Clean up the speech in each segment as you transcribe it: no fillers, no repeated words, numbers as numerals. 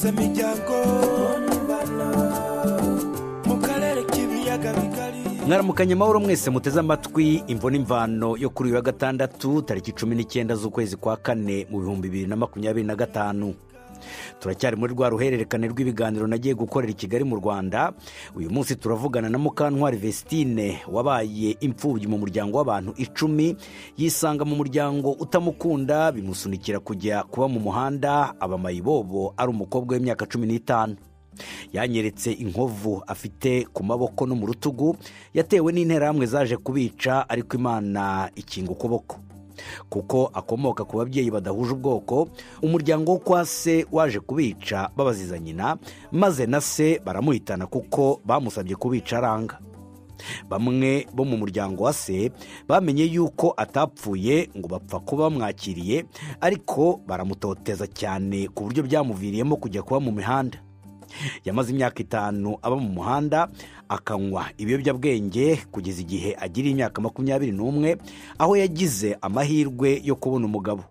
Gahuzamiryango mu karere k'ibiyaga bigari. Mwaramukanye amahoro mwese muteze amatwi Imvo n'Imvano yo kuri uyu wa gatandatu, tariki 19 z'ukwezi kwa kane mu 2025. Turacyari muri rwa ruhererekane rw'ibiganiro nagiye gukorera i Kigali mu Rwanda. Uyu munsi turavugana na Mukantwari Vestine wabaye imfubyi mu muryango w'abantu 10, yisanga mu muryango utamukunda, bimusunikira kujya kuba mu muhanda, aba mayibobo ari umukobwa w'imyaka 15. Yanyeretse inkovu afite ku maboko no mu rutugu yatewe n'interahamwe zaje kubica, ariko Imana ikinga ukuboko. Kuko akomoka ku babyeyi badahuje ubwoko, umuryango wo kwa se waje kubica babaziza nyina, maze na se baramuhitana kuko bamusabye kubica aranga. Bamwe bo mu muryango wa se bamenye yuko atapfuye ngo bapfa kuba bamwakiriye, ariko baramutoteza cyane ku buryo byamuviriyemo kujya kuba mu mihanda. Yamaze imyaka 5 aba mu muhanda, akanywa ibiyobyabwenge kugeza igihe agira imyaka 21, aho yagize amahirwe yo kubona umugabo.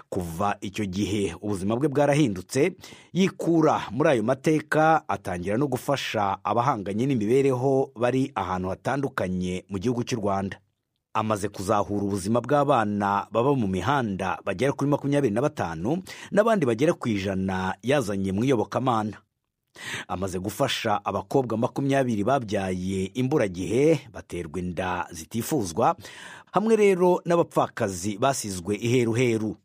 Kuva icyo gihe ubuzima bwe bwarahindutse, yikura muri ayo mateka, atangira no gufasha abahanganye n'imibereho bari ahantu hatandukanye mu gihugu cy'u Rwanda. Amaze kuzahura ubuzima bw'abana baba mu mihanda bagera kuri 25 n'abandi bagera ku 100 yazanye mu iyobokamana. Amaze gufasha abakobwa 20 babyaye imburagihe baterwa inda zitifuzwa, hamwe rero n'abapfakazi basizwe iheruheru,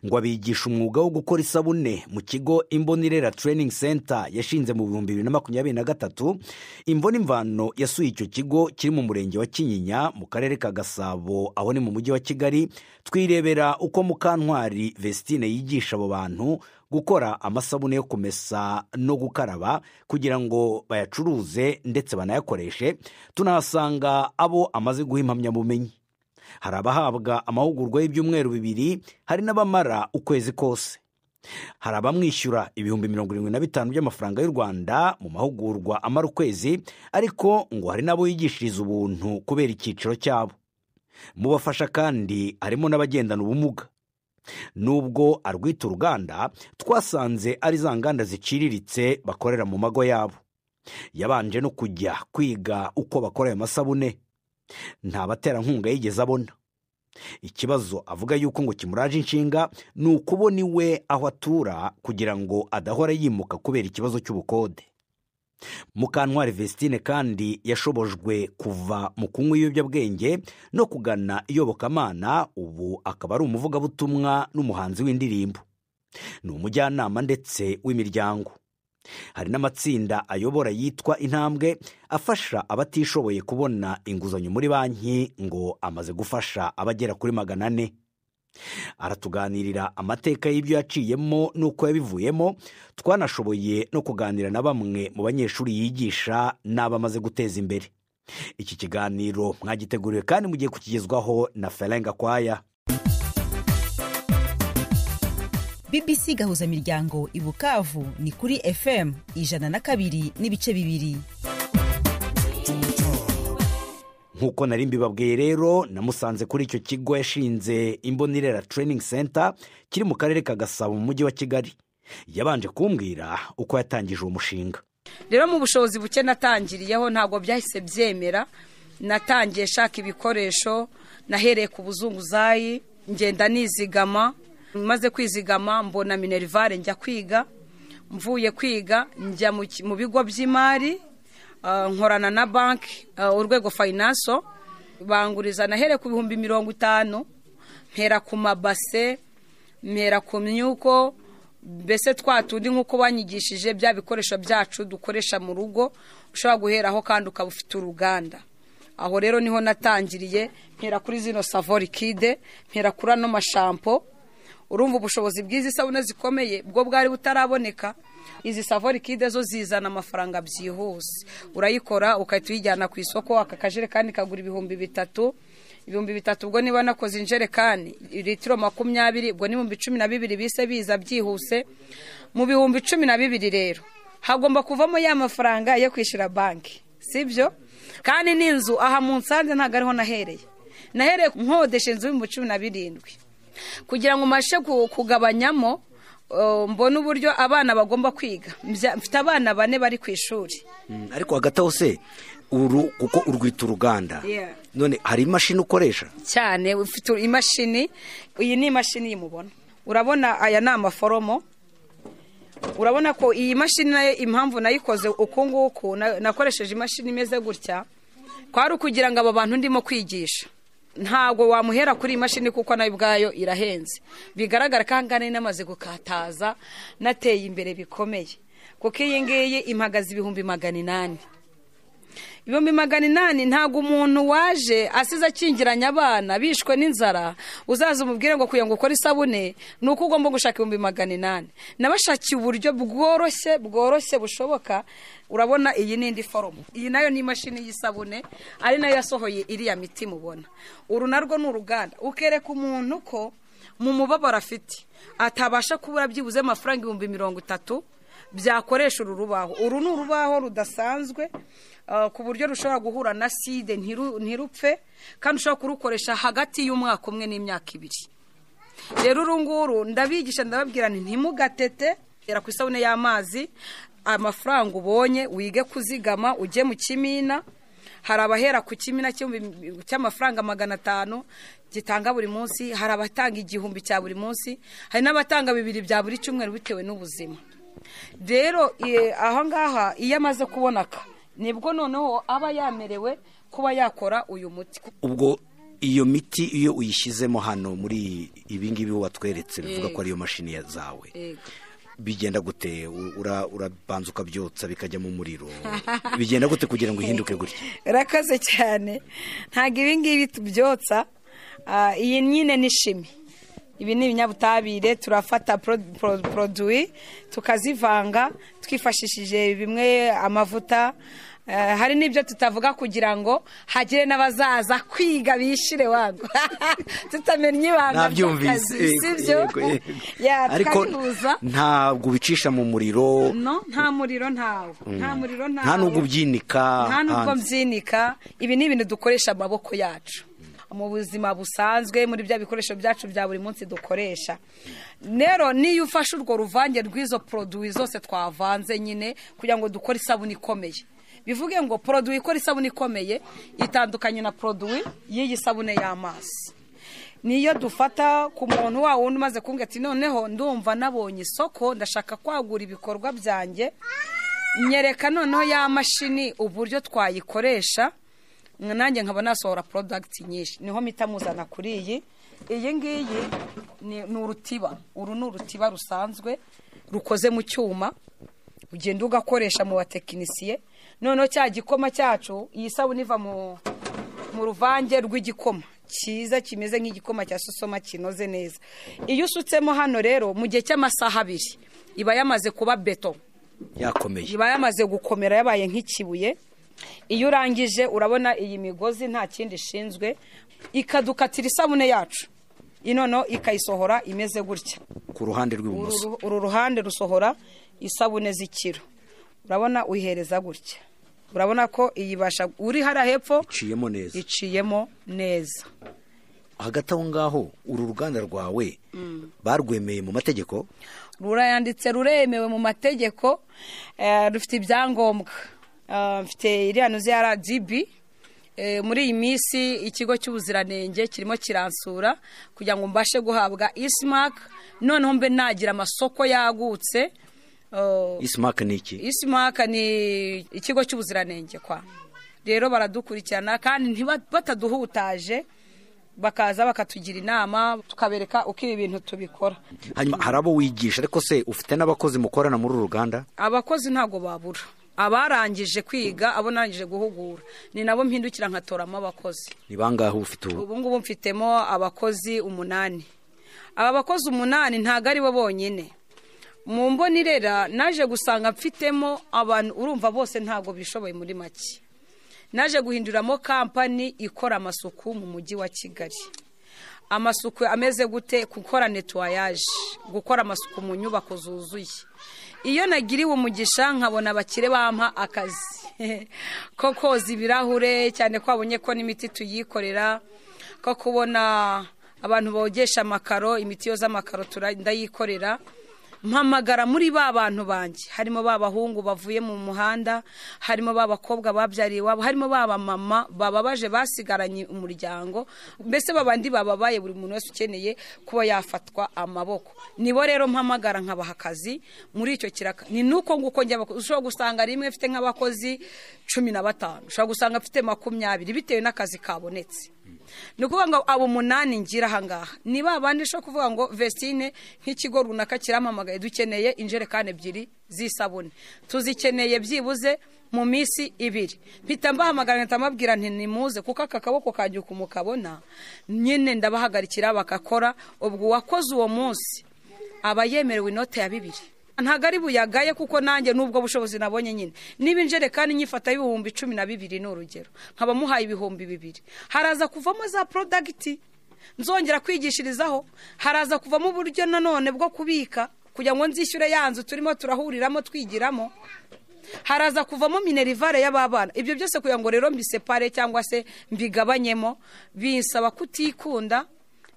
ngo abigisha umwuga wo gukora isabune mu kigo Imbonirera Training Center yashinze mu 2023. Imvo n'Imvano yasuye icyo kigo kiri mu murenge wa Kinyinya mu karere ka Gasabo, aho ni mu mujyi wa Kigali, twirebera uko Mukantwari Vestine yigisha abo bantu gukora amasabune yo kumesa no gukaraba kugira ngo bayacuruze ndetse banayakoreshe. Tunahasanga abo amaze guha impamyabumenyi. Hari abahabwa amahugurwa y'ibyumweru 2, hari n'abamara ukwezi kose. Hari abamwishyura 75,000 by'amafaranga y'u Rwanda mu mahugurwa amara ukwezi, ariko ngo hari n'abo yigishiriza ubuntu kubera icyiciro cyabo. Mu bafasha kandi harimo n'abagendana ubumuga. Nubwo arwita uruganda, twasanze ari za nganda ziciriritse bakorera mu mago yabo. Yabanje no kujya kwiga uko bakora ayo masabune, nta baterankunga yigeze abona. Ikibazo avuga yuko ngo kimuraje inshinga ni ukubona iwe aho atura kugira ngo adahora yimuka kubera ikibazo cy'ubukode. Mukantwari Vestine kandi yashobojwe kuva mu kunywa ibiyobyabwenge no kugana iyobokamana, ubu akaba ari umuvugabutumwa n'umuhanzi w'indirimbo. Ni umujyanama ndetse w'imiryango. Hari n'amatsinda ayobora yitwa Intambwe, afasha abatishoboye kubona inguzanyo muri banki, ngo amaze gufasha abagera kuri 400. Aratuganirira amateka y'ibyo yaciyemo n'uko yabivuyemo. Twanashoboye no kuganira na bamwe mu banyeshuri yigisha n'abamaze guteza imbere. Iki kiganiro mwagiteguriwe kandi mugiye kukigezwaho na Ferenga Kwaya. BBC Gahuzamiryango i Bukavu ni kuri FM 102.2. Nkuko nari mbibabwiye rero, namusanze kuri icyo kigo yashinze Imbonirera Training Center kiri mu karere ka Gasabo mu mujyi wa Kigali. Yabanje kumbwira uko yatangije uwo mushinga. Rero mu bushobozi buke natangiriyeho ntabwo byahise byemera. Natangiye shaka ibikoresho, nahereye ku buzunguzayi, ngenda nizigama. Maze kwizigama mbona minerivare njya kwiga, mvuye kwiga njya mu bigo by'imari, nkorana na banki Urwego Finance, banguriza. Nahere ku 50,000, mpera ku mabase, mpera ku myuko, mbese twatundi nk'uko banyigishije bya bikoresho byacu dukoresha mu rugo, ushobora guheraho kandi ukaba ufite uruganda. Aho rero niho natangiriye, mpera kuri zino savorikide, mpera kuri ano mashampo. Urumva ubushobozi bw'izi sabune zikomeye bwo bwari butaraboneka. Izi savorikide zo zizana amafaranga byihuse, urayikora ukahita uyijyana ku isoko. Aka kajerekani kagura 3,000, 3,000 ubwo niba nakoze injerekani litiro 20, ubwo ni 12,000 bise biza byihuse. Mu 12,000 rero hagomba kuvamo ya mafaranga yo kwishyura banki, sibyo? Kandi n'inzu aha mu Nsanze ntabwo ariho nahereye, nahereye nkodesha inzu 17,000 kugira ngo mashe kugabanyamo. Mbona uburyo abana bagomba kwiga. Mfite abana 4 bari ku ishuri. Ariko hagati aho se uru kuko urwita uruganda, none hari imashini ukoresha cyane? Ufite imashini, iyi ni imashini mubona. Urabona aya ni amaforomo. Urabona ko iyi mashini nayo impamvu nayikoze uku nguku, nakoresheje imashini imeze gutya, kwari ukugira ngo aba bantu ndimo kwigisha ntabwo wamuhera kuri iyi mashini kuko nayo ubwayo irahenze. Bigaragara ko ahangana namaze gukataza nateye imbere bikomeye, kuko iyi ngiyi impagaze 800,000. 800,000 ntabwo umuntu waje asize akingiranye abana bishwe n'inzara uzaza umubwire ngo kugira ngo ukore isabune ni uko ugomba gushaka 800,000. Nabashakiye uburyo bworoshye bushoboka. Urabona iyi ni indi foromo, iyi nayo ni imashini y'isabune ari nayo yasohoye iriya miti mubona. Uru narwo ni uruganda, ukereka umuntu ko mu mubabaro afite atabasha kubura byibuze amafaranga 30,000 byakoresha uru rubaho. Uru ni urubaho rudasanzwe ku buryo rushobora guhura na side ntirupfe, kandi ushobora kurukoresha hagati y'umwaka umwe n'imyaka 2. Rero uru nguru ndabigisha, ndababwira nti ntimugatete, era ku isabune y'amazi, amafaranga ubonye wige kuzigama ujye mu kimina. Hari abahera ku kimina cy'amafaranga 500 gitanga buri munsi, hari abatanga 1000 cya buri munsi, hari n'abatanga 2 bya buri cyumweru bitewe n'ubuzima. Rero aho ngaha iyo amaze kubonaka nibwo noneho aba yamerewe kuba yakora uyu muti. Ubwo iyo miti iyo uyishyizemo hano muri ibi ngibi watweretse bivuga ko ariyo mashini zawe, bigenda gute? Urabanza ukabyotsa bikajya mu muriro, bigenda gute kugira ngo ihinduke gutya? Urakoze cyane. Ntabwo ibi ngibi tubyotsa, iyi nyine ni shimi. Ibi ni ibinyabutabire, turafata produit tukazivanga twifashishije bimwe amavuta. Hari n'ibyo tutavuga kugira ngo hagire n'abazaza kwiga bishire wangu tutamenye ibanga ry'akazi, sibyo? Ariko ntabwo ubicisha mu muriro. No, nta muriro, ntawo. Nta muriro, ntawo. Nta nubwo ubyinika. Nta nubwo mbyinika. Ibi ni ibintu dukoresha amaboko yacu mu buzima busanzwe, muri bya bikoresho byacu bya buri munsi dukoresha. Rero niyo ufashe urwo ruvange rw'izo produit zose twavanze nyine kugira ngo dukore isabune ikomeye, bivuge ngo produit ikora isabune ikomeye itandukanye na produit y'iyi sabune y'amazi. Niyo dufata ku muntu wa wundi umaze kumbwira ati noneho ndumva nabonye isoko, ndashaka kwagura ibikorwa byanjye, nyereka noneho ya mashini uburyo twayikoresha, nanjye nkaba nasohora product nyinshi. Niho mpita muzana kuri iyi. Iyi ngiyi ni urutiba. Uru ni urutiba rusanzwe rukoze mu cyuma, ugenda ugakoresha mu batekinisiye. Noneho cya gikoma cyacu, iyi sabune iva mu ruvange rw'igikoma cyiza kimeze nk'igikoma cya sosoma kinoze neza. Iyo usutsemo hano rero mu gihe cy'amasaha 2 iba yamaze kuba beto, yakomeye, iba yamaze gukomera, yabaye nk'ikibuye. Iyo urangije urabona iyi migozi nta kindi ishinzwe, ikadukatira isabune yacu inono ikayisohora imeze gutya. Ku ruhande rw'ibumoso, uru ruhande rusohora isabune z'ikiro. Urabona uyihereza gutya, urabona ko iyibasha uri hara hepfo iciyemo neza, iciyemo neza. Hagati aho ngaho uru ruganda rwawe barwemeye mu mategeko? Rurayanditse, ruremewe mu mategeko, rufite ibyangombwa. Mfite iriya nuzi ya RDB. Muri iyi minsi ikigo cy'ubuziranenge kirimo kiransura kugira ngo mbashe guhabwa Ismark, noneho mbe nagira amasoko yagutse. Ismark ni iki? Ismark ni ikigo cy'ubuziranenge kwa. Rero baradukurikirana kandi bataduhutaje, bakaza bakatugira inama, tukabereka uko ibi bintu tubikora. Hanyuma hari abo wigisha, ariko se ufite n'abakozi mukorana muri uru ruganda? Abakozi ntago babura. Abarangije kwiga, abo narangije guhugura, ni nabo mpindukira nkatoramo abakozi. Ni bangahe ufite ubu? Ubu ngubu mfitemo abakozi 8. Aba bakozi 8 ntago ari bo bonyine. Mu mbonirera naje gusanga mfitemo abantu urumva bose ntago bishoboye muri make. Naje guhinduramo kampani ikora amasuku mu mujyi wa Kigali. Amasuku ameze gute? Gukora nettoyage, gukora amasuku mu nyubako zuzuye. Iyo nagiriwe umugisha nkabona abakire bampa akazi ko koza ibirahure, cyane ko abonye ko n'imiti tuyikorera, ko kubona abantu bogesha amakaro, imiti yoza amakaro ndayikorera. Mpamagara muri ba bantu banjye, harimo ba bahungu bavuye mu muhanda, harimo ba bakobwa babyariye iwabo, harimo ba bamama bababaje basigaranye umuryango, mbese babandi bababaye, buri muntu wese ukeneye kuba yafatwa amaboko. Nibo rero mpamagara nkabaha akazi muri icyo kiraka. Ni nuko nguko njya, ushobora gusanga rimwe mfite nk'abakozi 15, ushobora gusanga mfite 20 bitewe n'akazi kabonetse. Ni ukuvuga ngo abo 8 ngira ahangaha ni ba bandi ushobora kuvuga ngo Vestine nk'ikigo runaka kirampamagaye, dukeneye injerekani 2 z'isabune, tuzikeneye byibuze mu minsi 2. Mpita mbahamagara mpita mbabwira nti nimuze, kuko aka kaboko kanjye uku mukabona nyine ndabahagarikira bakakora. Ubwo uwakoze uwo munsi aba yemerewe inote ya 2. Ntabwo ari buyagaye, kuko nanjye n'ubwo bushobozi nabonye nyine. Niba injerekani nyifata y'ibihumbi 12 ni urugero, nkaba muhaye ibihumbi 2, haraza kuvamo za porodagiti nzongera kwigishirizaho, haraza kuvamo uburyo nanone bwo kubika kugira ngo nzishyure ya nzu turimo turahuriramo twigiramo, haraza kuvamo minerivare y'ababana. Ibyo byose kugira ngo rero mbisepare cyangwa se mbigabanyemo, binsaba kutikunda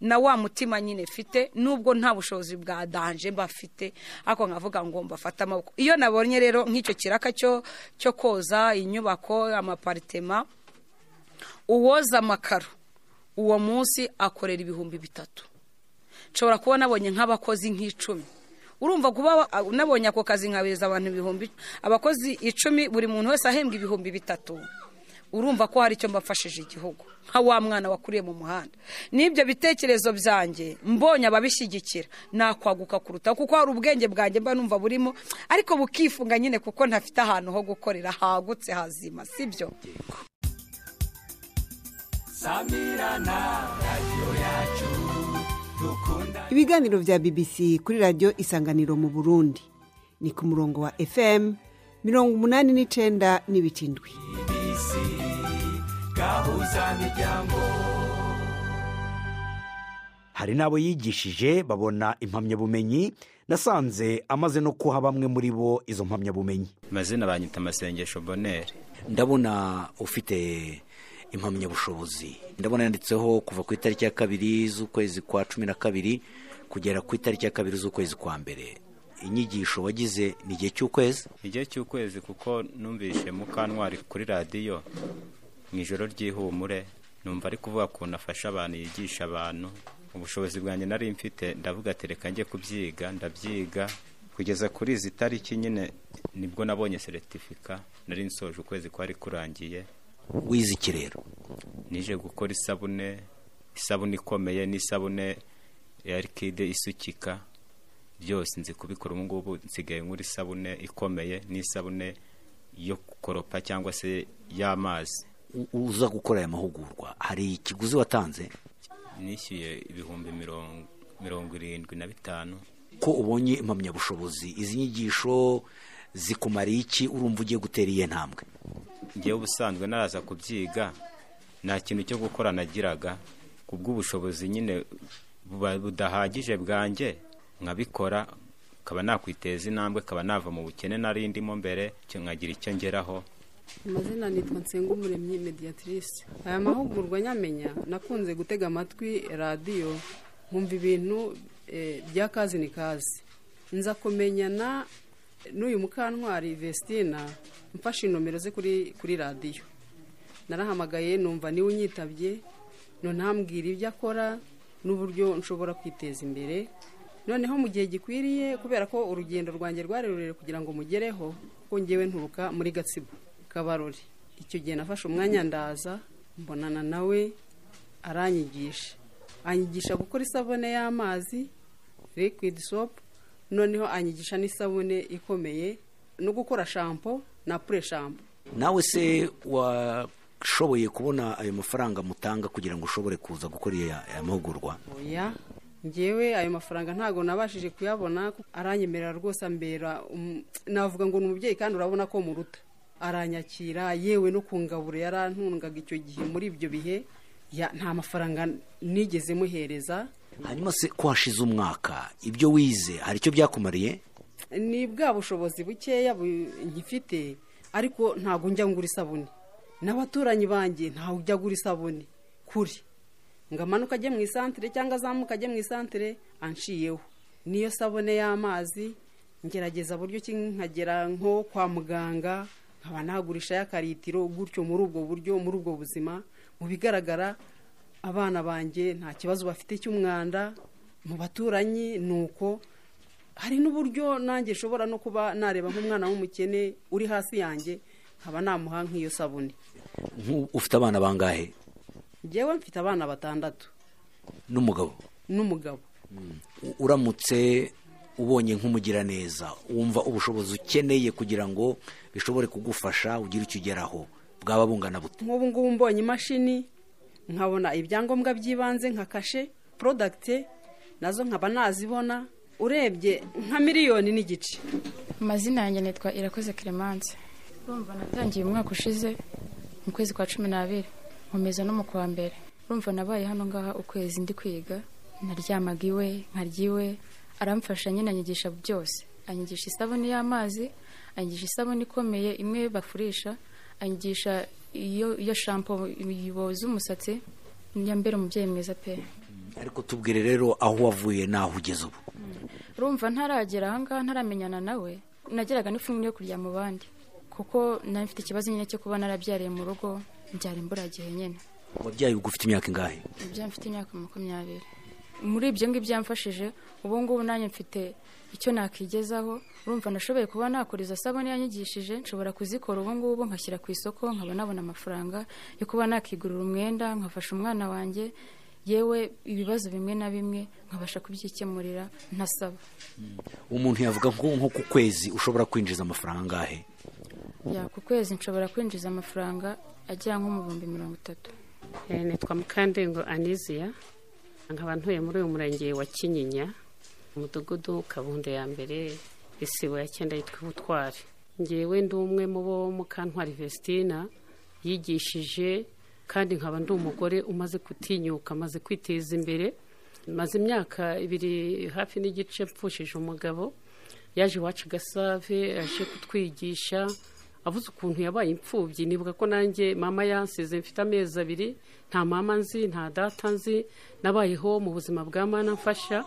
na wa mutima nyine mfite, nubwo nta bushobozi bwa danje mbafite, ariko nkavuga ngo mbafate amaboko. Iyo nabonye rero nk'icyo kiraka cyo koza inyubako, amaparitema, uwoza amakaro uwo munsi akorera ibihumbi 3. Nshobora kuba nabonye nk'abakozi nk'icumi. Urumva kuba nabonye ako kazi nkabeza abantu ibihumbi, abakozi 10, buri muntu wese ahembwa ibihumbi 3. Urumva ko hari icyo mbafashije igihugu, nka wa mwana wakuriye mu muhanda. N'ibyo bitekerezo byanjye mbonye ababishyigikira nakwaguka kuruta, kuko hari ubwenge bwanjye mba numva burimo, ariko bukifunga nyine kuko ntafite ahantu ho gukorera hagutse hazima, sibyo? Ibiganiro bya BBC kuri radio Isanganiro mu Burundi ni ku murongo wa FM 89.7. Hari n'abo yigishije babona impamyabumenyi, nasanze amaze no kuha bamwe muri bo izo mpamyabumenyi. Amazina banyita Amasengesho Bonheur. Ndabona ufite impamyabushobozi, ndabona yanditseho kuva ku itariki ya 2 z'ukwezi kwa 12 kugera ku itariki ya 2 z'ukwezi kwa 1. Inyigisho wagize ni igihe cy'ukwezi? Igihe cy'ukwezi, kuko numvise Mukantwari kuri radiyo mu ijoro ry'ihumure, numva ari kuvuga ukuntu afasha abantu, yigisha abantu. Ubushobozi bwanjye nari mfite, ndavuga ati reka njye kubyiga, ndabyiga kugeza kuri izi tariki nyine nibwo nabonye seritifika, nari nsoje ukwezi kwari kurangiye. Wize iki rero? Nije gukora isabune, isabune ikomeye n'isabune ya likide isukika, byose nzi kubikora. Ubu ngubu nsigaye nkora isabune ikomeye n'isabune yo gukoropa cyangwa se y'amazi. Uza gukora aya mahugurwa hari ikiguzi watanze? Nishyuye ibihumbi 75. Ko ubonye impamyabushobozi, izi nyigisho zikumariye iki? Urumva ugiye gutera iyihe ntambwe? Ngewe ubusanzwe naraza kubyiga nta kintu cyo gukora nagiraga, kubw'ubushobozi nyine budahagije bwanjye nkabikora, kaba nakwiteza intambwe, kaba nava mu bukene nari ndimo mbere, nkagira icyo ngeraho. Amazina nitwa Nsengumuremyi Mediatrice. Aya mahugurwa nyamenya nakunze gutega amatwi radiyo nkumva ibintu bya kazi ni kazi. Nza kumenyana n'uyu Mukantwari Vestina, mfashe inomero ze kuri radiyo. Narahamagaye numva niwe unyitabye, none ambwira ibyo akora n'uburyo nshobora kwiteza imbere. Noneho mu gihe gikwiriye, kubera ko urugendo rwanjye rwari rurerure kugira ngo mugereho, ko ngewe nturuka muri Gatsibo Kabarore. Icyo gihe nafashe umwanya ndaza mbonana nawe, aranyigisha, anyigisha gukora isabune y'amazi liquid soap, noneho anyigisha n'isabune ikomeye no gukora shampoo na pure shampoo. Nawe se washoboye kubona ayo mafaranga mutanga kugira ngo ushobore kuza gukora aya mahugurwa? Oya, ngewe ayo mafaranga ntago nabashije kuyabona. Aranyemerera rwose, ambera navuga ngo ni umubyeyi, kandi urabona ko muruta. Aranyakira, yewe no kungabura yarantungaga icyo gihe. Muri ibyo bihe nta mafaranga nigeze muhereza. Hanyuma se ko hashize umwaka, ibyo wize hari icyo byakumariye? Ni bwa bushobozi bukeya nkifite, ariko ntago njya ngura isabune. N'abaturanyi banjye ntawe ujya agura isabune kuri ngo amanuke ajye mu isantere cyangwa azamuke ajye mu isantere anshiyeho. Niyo sabune y'amazi ngerageza buryo ki nkagera nko kwa muganga nkaba nagurisha y'akaritiro gutyo. Muri ubwo buryo, muri ubwo buzima, mu bigaragara abana banjye nta kibazo bafite cy'umwanda. Mu baturanyi ni uko, hari n'uburyo nanjye nshobora no kuba nareba nk'umwana w'umukene uri hasi yanjye, nkaba namuha nk'iyo sabune. Ufite abana bangahe? Njyewe mfite abana 6. N'umugabo? N'umugabo. Uramutse ubonye nk'umugiraneza, wumva ubushobozi ukeneye kugira ngo bishobore kugufasha ugire icyo ugeraho bwaba bungana bute? Nk'ubu ngubu mbonye imashini, nkabona ibyangombwa by'ibanze nka kashe, porodagite nazo nkaba nazibona, urebye nka 1.5 miliyoni. Amazina yanjye nitwa Irakoze Clemence. Urumva natangiye umwaka ushize mu kwezi kwa 12, nkomeza no mu kwa mbere. Urumva nabaye hano ngaha ukwezi ndi kwiga, naryamaga iwe, nkarya iwe, aramfasha nyine, anyigisha byose. Anyigisha isabune y'amazi, anyigisha isabune ikomeye imwe bafurisha, anyigisha iyo shampo yoza umusatsi. Nyambere umubyeyi mwiza pe. Ariko tubwire rero aho wavuye naho ugeze ubu. Urumva ntaragera aha ngaha, ntaramenyana nawe, nageraga n'ipfunwe yo kurya mu bandi, kuko nari mfite ikibazo nyine cyo kuba narabyariye mu rugo, mbyara imburagihe nyine. Wabyaye ubwo ufite imyaka ingahe? Mbyara mfite imyaka 20. Muri ibyo ngibyo byamfashije, ubu ngubu nanjye mfite icyo nakigezaho. Urumva nashoboye kuba nakora izo sabune yanyigishije, nshobora kuzikora ubu ngubu nkashyira ku isoko, nkaba nabona amafaranga yo kuba nakigurira umwenda, nkafasha umwana wanjye, yewe ibibazo bimwe na bimwe nkabasha kubyikemurira ntasaba. Umuntu yavuga nko ku kwezi ushobora kwinjiza amafaranga angahe? Ya, ku kwezi nshobora kwinjiza amafaranga agera nko mu 30,000. Nitwa Mukandengo Anizia, nkaba ntuye muri uyu murenge wa Kinyinya, umudugudu Kabundo ya mbere, isibo ya 9 yitwa Butwari. Ngewe ndi umwe mu bo Mukantwari Vestina yigishije, kandi nkaba ndi umugore umaze gutinyuka, amaze kwiteza imbere. Maze imyaka 2 hafi n'igice mpfushije umugabo. Yaje iwacu Gasave aje kutwigisha, avuze ukuntu yabaye imfubyi. Nibuka ko nanjye mama yansize mfite amezi 2, nta mama nzi, nta data nzi, nabayeho mu buzima bwa mana mfasha.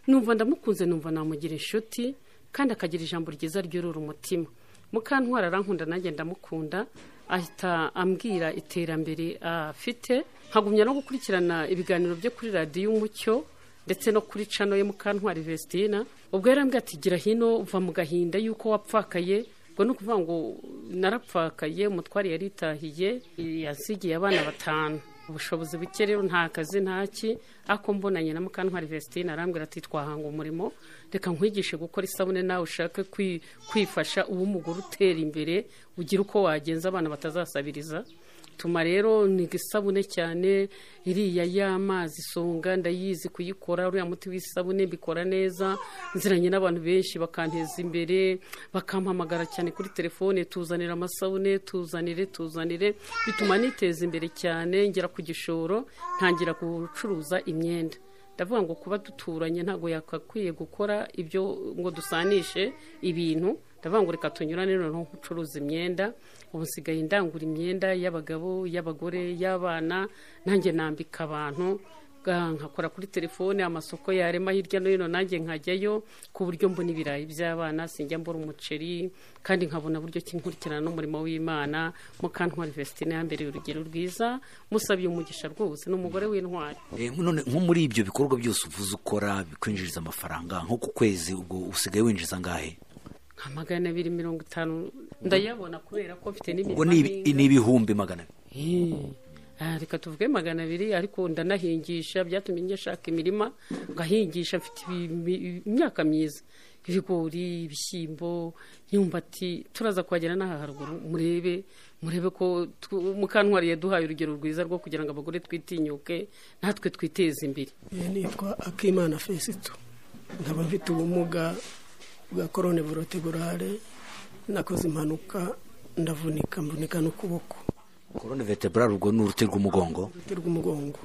Numva ndamukunze, numva namugira inshuti, kandi akagira ijambo ryiza ryurura umutima. Mukantwara arankunda, nanjye ndamukunda. Ahita ambwira iterambere afite, nkagumya no gukurikirana ibiganiro byo kuri radiyo Umucyo ndetse no kuri cano ye Mukantwari Vestina. Ubwo yarambwiye ati gira hino, uva mu gahinda yuko wapfakaye. Ubwo ni ukuvuga ngo narapfakaye, umutwari yaritahiye, yansigiye abana 5. Ubushobozi buke rero, nta kazi ntaki. Ako mbonanye na Mukantwari Vestina arambwira ati twahanga umurimo, reka nkwigishe gukora isabune nawe ushake kwifasha, uba umugore utera imbere, ugira uko wagenza abana batazasabiriza. Tuma rero niga isabune cyane, iriya y'amazi isonga ndayizi kuyikora, uriya muti w'isabune mbikora neza. Nziranye n'abantu benshi bakanteza imbere, bakampamagara cyane kuri telefone, tuzanira amasabune, tuzanire, bituma niteza imbere cyane. Ngera ku gishoro, ntangira gucuruza imyenda. Ndavuga ngo kuba duturanye ntabwo yakakwiye gukora ibyo ngo dusanishe ibintu. Ndavuga ngo reka tunyurane noneho gucuruza imyenda. Ubu nsigaye ndangura imyenda y'abagabo, y'abagore, y'abana, nanjye nambika abantu, nkakora kuri telefone, amasoko yarema hirya no hino nanjye nkajyayo, ku buryo mbona ibirayi by'abana, sinjya mbura umuceri, kandi nkabona buryo kinkurikirana n'umurimo w'Imana. Mukantwari Vestina yambereye urugero rwiza, musabye umugisha rwose, ni umugore w'intwari. None nko muri ibyo bikorwa byose uvuze ukora bikwinjiriza amafaranga, nko ku kwezi ubwo usigaye winjiza angahe? Nka 250 ndayabona, kubera ko mfite n'imirima. Ubwo ni 200,000. Reka tuvuge 200, ariko ndanahingisha, byatumye njya shaka imirima ngahingisha. Mfite imyaka myiza, ibigori, ibishyimbo, imyumbati. Turaza kuhagera n'aha haruguru, murebe ko Mukantwari yaduhaye urugero rwiza rwo kugira ngo abagore twitinyuke natwe twiteze imbere. Nitwa Akimana Fesito, nkaba mfite ubumuga bwa korone vertebrale. Nakoze impanuka ndavunika, mvunika n'ukuboko. Korone vertebrale ubwo ni uruti rw'umugongo. Uruti rw'umugongo.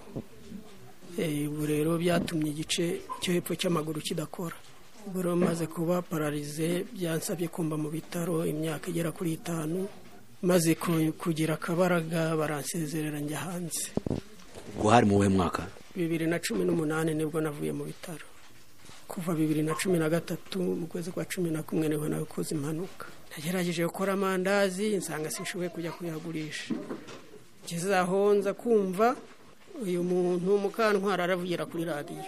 Ubu rero byatumye igice cyo hepfo cy'amaguru kidakora. Ubwo rero maze kuba pararize, byansabye kumba mu bitaro imyaka igera kuri 5. Maze kugira akabaraga baransezerera njya hanze. Ubwo hari mu wuhe mwaka? 2018 nibwo navuye mu bitaro. Kuva 2013 mu kwezi kwa 11 niho nakoze impanuka. Nagerageje gukora amandazi nsanga sinshoboye kujya kuyagurisha. Ngeze aho nza kumva uyu muntu Mukantwari aravugira kuri radiyo.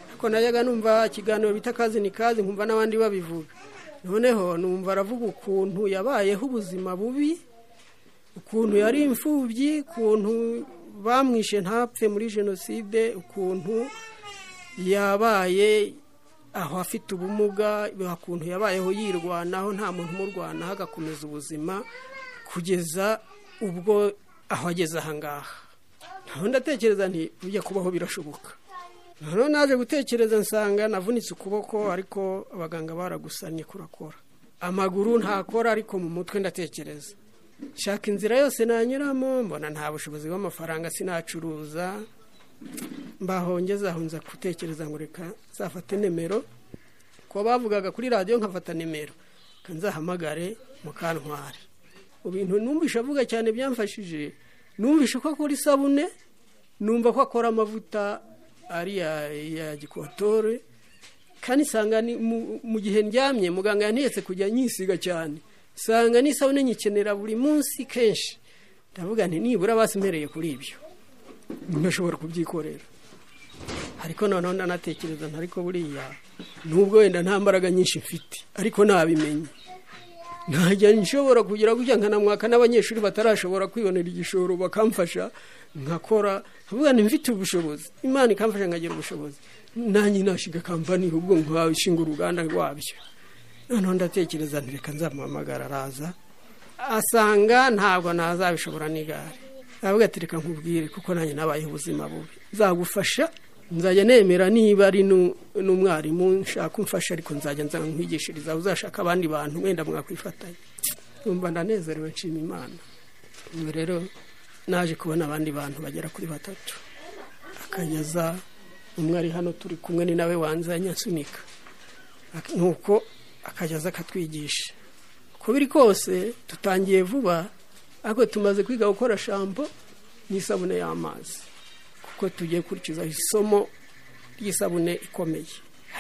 Ariko najyaga numva ikiganiro bita Kazi ni Kazi, nkumva n'abandi babivuga. Noneho numva aravuga ukuntu yabayeho ubuzima bubi, ukuntu yari imfubyi, ukuntu bamwishe ntapfe muri jenoside, ukuntu yabaye aho afite ubumuga, ukuntu yabayeho yirwanaho nta muntu umurwanaho, agakomeza ubuzima kugeza ubwo aho ageze aha ngaha. Naho ndatekereza nti bijya kubaho birashoboka. Noneho naje gutekereza nsanga navunitse ukuboko, ariko abaganga baragusanye kurakora. Amaguru ntakora, ariko mu mutwe ndatekereza. Shaka inzira yose nanyuramo, mbona nta bushobozi bw'amafaranga, sinacuruza. Mbahongeza aho nza gutekereza ngo reka nzafate nimero, ko bavugaga kuri radiyo nkafata nimero, nzahamagare Mukantwari. Mu bintu numvishe avuga cyane byamfashije, numvishe ko akora isabune, numva ko akora amavuta ari ya gikotore, kandi nsanga mu gihe ndyamye muganga yantetse kujya nyisiga cyane, nsanga n'isabune nyikenera buri munsi kenshi. Ndavuga nti nibura basimpereye kuri ibyo ntashobora kubyikorera. Ariko noneho ndanatekereza ariko buriya nubwo wenda nta mbaraga nyinshi mfite, ariko nabimenye ntajya nshobora kugira gutya nkanamwaka n'abanyeshuri batarashobora kwibonera igishoro bakamfasha nkakora. Nkavuga nti mfite ubushobozi, Imana ikamfasha nkagira ubushobozi, nanjye nashinga kampani, ubwo nkashinga uruganda rwabyo. Noneho ndatekereza nti reka nzamuhamagara, araza asanga ntabwo nazabishobora n'igare. Aravuga ati reka nkubwire kuko nanjye nabayeho ubuzima bubi, nzagufasha, nzajya nemera niba ari n'umwarimu nshaka umfasha, ariko nzajya nza nkwigishiriza, uzashaka abandi bantu wenda mwakwifatanya. Numva ndanezerewe, nshima Imana. Ubu rero naje kubona abandi bantu bagera kuri 3, akageza umwe ari hano turi kumwe, ni nawe wanzanye ansunika, nuko akageza akatwigisha. Uko biri kose tutangiye vuba, ariko tumaze kwiga gukora shampo n'isabune y'amazi, kuko tugiye kurikiza isomo ry'isabune ikomeye.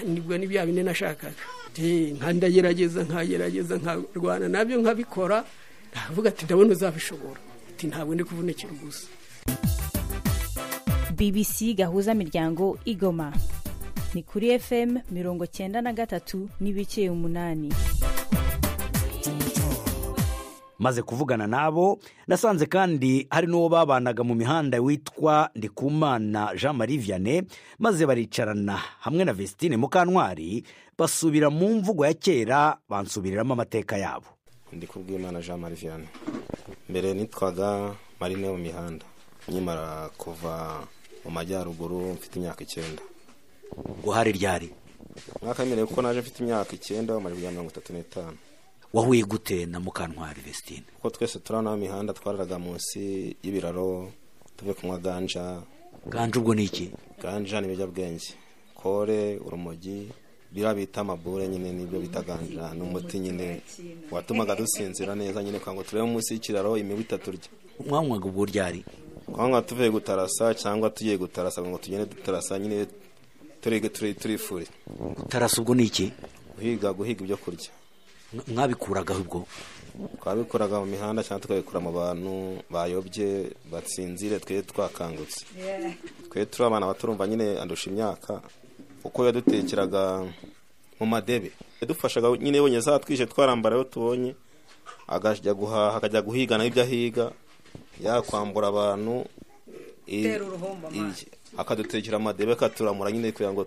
Nibwo ni bya bine nashakaga. Nkandagerageza nkagerageza nkarwana nabyo nkabikora, ndavuga ati ndabona uzabishobora, ati ntabwo ndi kuvunikira ubusa. BBC Gahuza Miryango Igoma ni kuri FM 93.8. Maze kuvugana nabo nasanze kandi hari n'uwo babanaga mu mihanda witwa Ndikumana Jean Marie Vianney, maze baricarana hamwe na Vestine Mukantwari basubira mu mvugo ya kera, bansubiriramo amateka yabo. Ndikubwimana Jean Marie Vianney, mbere nitwaga Marine mu mihanda, nkimara kuva mu majyaruguru mfite imyaka 9. Guhari ryari? Mwaka mbere kuko naje mfite imyaka 9 mu 1935. Wahuye gute na Mukantwari Vestine? Kuko twese turana mihanda, twararaga munsi y'ibiraro tuve kunywa ganja. Ganja ubwo ni iki? Ganja ni ibiyobyabwenge, kore, urumogi, bira bita amabure nyine nibyo bita ganja. Ni umuti nyine watumaga dusinzira neza nyine, kwa ngo turebe munsi y'ikiraro imibu itaturya. Mwanywaga ubwo ryari? Twanywa tuvuye gutarasa cyangwa tugiye gutarasa, ngo tugende dutarasa nyine turifure. Gutarasa ubwo ni iki? Guhiga ibyo kurya. Mwabikuraga ubwo? Twabikuraga mu mihanda cyangwa tukabikura mu bantu bayobye batsinzire, twe twakangutse. Twe turi abana baturumva nyine andusha imyaka, kuko yadutekeraga mu madebe, yadufashaga nyine yabonye zatwishe twarambara ayo tubonye, akajya guhaha, akajya guhiga nayo ibyo ahiga, yakwambura abantu, akadutekera amadebe akaturamura nyine kugira ngo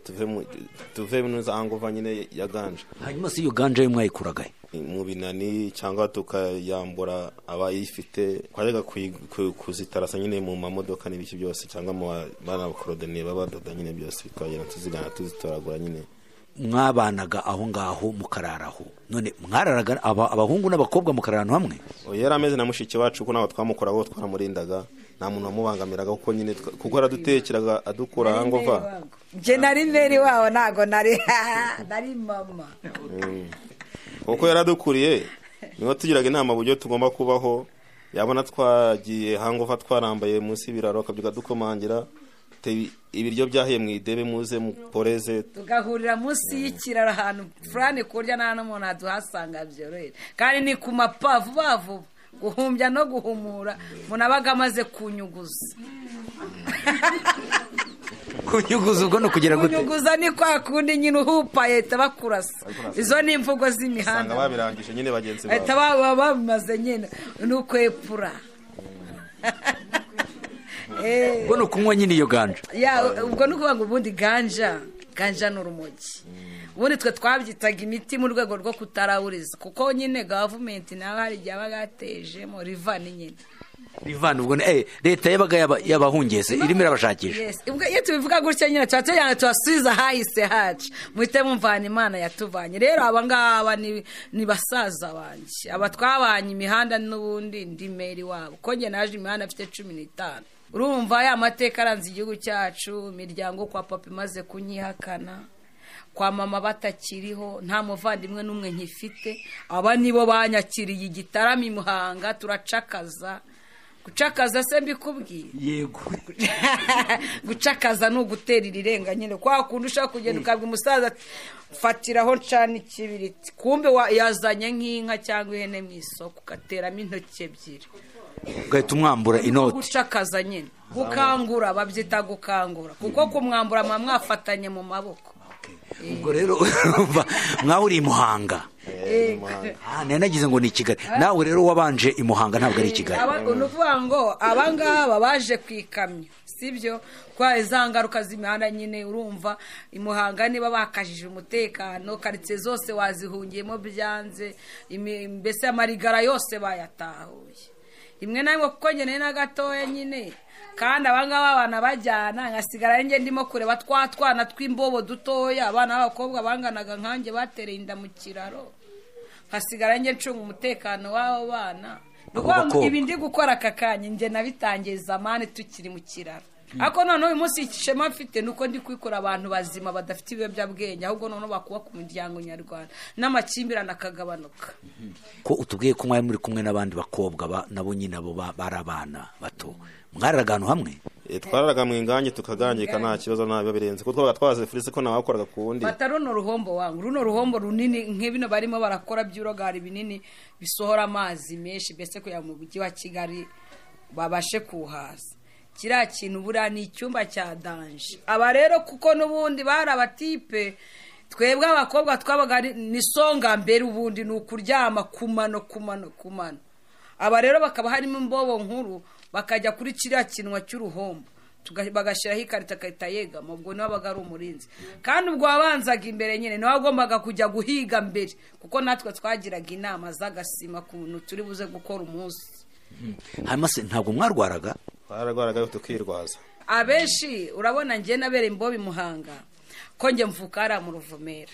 tuve mu za nyine ya ganja. Hanyuma si iyo ganja yo mwayikuraga mu binani cyangwa tukayambura abayifite, twajyaga kuzitarasa nyine mu mamodoka n'ibiki byose, cyangwa mu bana bakorodoniye babadoda nyine byose, twagenda tuzigana tuzitoragura nyine. Mwabanaga aho ngaho mukararaho, none mwararaga abahungu n'abakobwa mukararana hamwe? Yari ameze na mushiki wacu, kuko ntabwo twamukoraho, twaramurindaga, nta muntu wamubangamiraga, kuko nyine kuko aradutekeraga adukura hangova. Nje nari meri wabo, ntago nari mama. Kuko yaradukuriye, niwe tugiraga inama buryo tugomba kubaho. Yabona twagiye hangova twarambaye munsi y'ibiraro akabyuka dukomangira, Dufite ibiryo byahiye mu idebe, muze muporeze. Tugahurira munsi y'ikiraro ahantu furani, kurya nta n'umuntu aduhasanga byoroheje, kandi ni ku mapa vuba vuba, guhumbya no guhumura umuntu abaga amaze kunyuguza. Kunyuguza ubwo ni ukugira gute? Kunyuguza ni kwa kundi nyine uhupa leta bakurasa. Izo ni imvugo z'imihanda. Usanga babirangije nyine bagenzi bawe. Leta baba bamaze nyine ni ukwepura. Ubwo ni ukunywa nyine iyo ganja. Ya, ubwo ni ukuvuga ngo ubundi ganja ni urumogi. Ubundi twe twabyitaga imiti mu rwego rwo kutaraburiza, kuko nyine gavumenti nawe hari igihe yabaga yatejemo rivani nyine. Rivani ubwo leta yabaga yabahungese irimo irabashakisha. Yes, ubwo iyo tubivuga gutya nyine tuba tugira ngo tubasubize ahahise hacu, muhite mumvana Imana yatuvanye. Rero aba ngaba ni basaza banjye, aba twabanye imihanda n'ubundi ndi meri wabo, kuko njye naje imihanda afite 15. Urumva ya mateka aranze igihugu cyacu, imiryango kwa papa imaze kunyihakana, kwa mama batakiriho, nta muvandimwe n'umwe nkifite. Aba nibo banyakiriye igitaramo i Muhanga, turacakaza. Gucakaza se mbikubwiye? Yego. Gucakaza ni ugutera irirenga nyine, kwa kundi ushaka kugenda ukabwa umusaza fatiraho ncana ikibiriti, kumbe yazanye nk'inka cyangwa ihene mu isoko, ugateramo intoki ebyiri ugahita umwambura inoti. Gucakaza nyine, gukangura, babyita gukangura, kuko kumwambura mwa mwafatanye mu maboko. Ubwo rero mwahuriye i Muhanga. Nari nagize ngo ni i Kigali. Nawe rero wabanje i Muhanga, ntabwo ari i Kigali. Ni ukuvuga ngo aba ngaba baje ku ikamyo, sibyo? Kwa za ngaruka z'imihanda nyine, urumva i Muhanga niba bakajije umutekano, karitsiye zose wazihungiyemo byanze, mbese amarigara yose bayatahuye. Rimwe na rimwe kuko njye na gatoya nyine, kandi abangaba abana bajyana nkasigara njye ndimo kureba twa twana tw'imbobo dutoya, abana b'abakobwa banganaga nkanjye batereye inda mu kiraro, nkasigara njye ncunga umutekano w'abo bana. Ibi ndi gukora aka kanya njye nabitangiye zamani tukiri mu kiraro. Ariko noneho uyu munsi ishema mfite ni uko ndi kwikora abantu bazima badafite ibiyobyabwenge, ahubwo noneho bakubaka umuryango nyarwanda n'amakimbirane akagabanuka. Ko utubwiye ko mwari muri kumwe n'abandi bakobwa nabo nyine abo bari abana bato, mwararaga ahantu hamwe? Twararaga mu ingange tukagangika, nta kibazo, nta biba birenze, kuko twabaga twaze furise ko nabakoraga ku wundi. Fata runo ruhombo wangu, runo ruhombo runini nk'ibino barimo barakora by'urogari binini bisohora amazi menshi, mbese kugira ngo mu mujyi wa Kigali babashe kuhaza. Kiriya kintu buriya ni icyumba cya danje. Aba rero kuko n'ubundi bari abatipe, twebwe abakobwa twabaga ni songa mbere, ubundi ni ukuryama kumano kumano kumano. Aba rero bakaba harimo imbobo nkuru, bakajya kuri kiriya kinwa cy'uruhombo, bagashyiraho ikarita akahita yegama, ubwo niwe wabaga ari umurinzi. Kandi ubwo wabanzaga imbere nyine niwe wagombaga kujya guhiga mbere, kuko natwe twagiraga inama z'agasima ku bintu turi buze gukora umunsi. Hanyuma se ntabwo mwarwaraga? Twararwaraga tukirwaza. Abenshi urabona njye nabereye imbobo i Muhanga, ko njye mvuka hariya mu Ruvumera,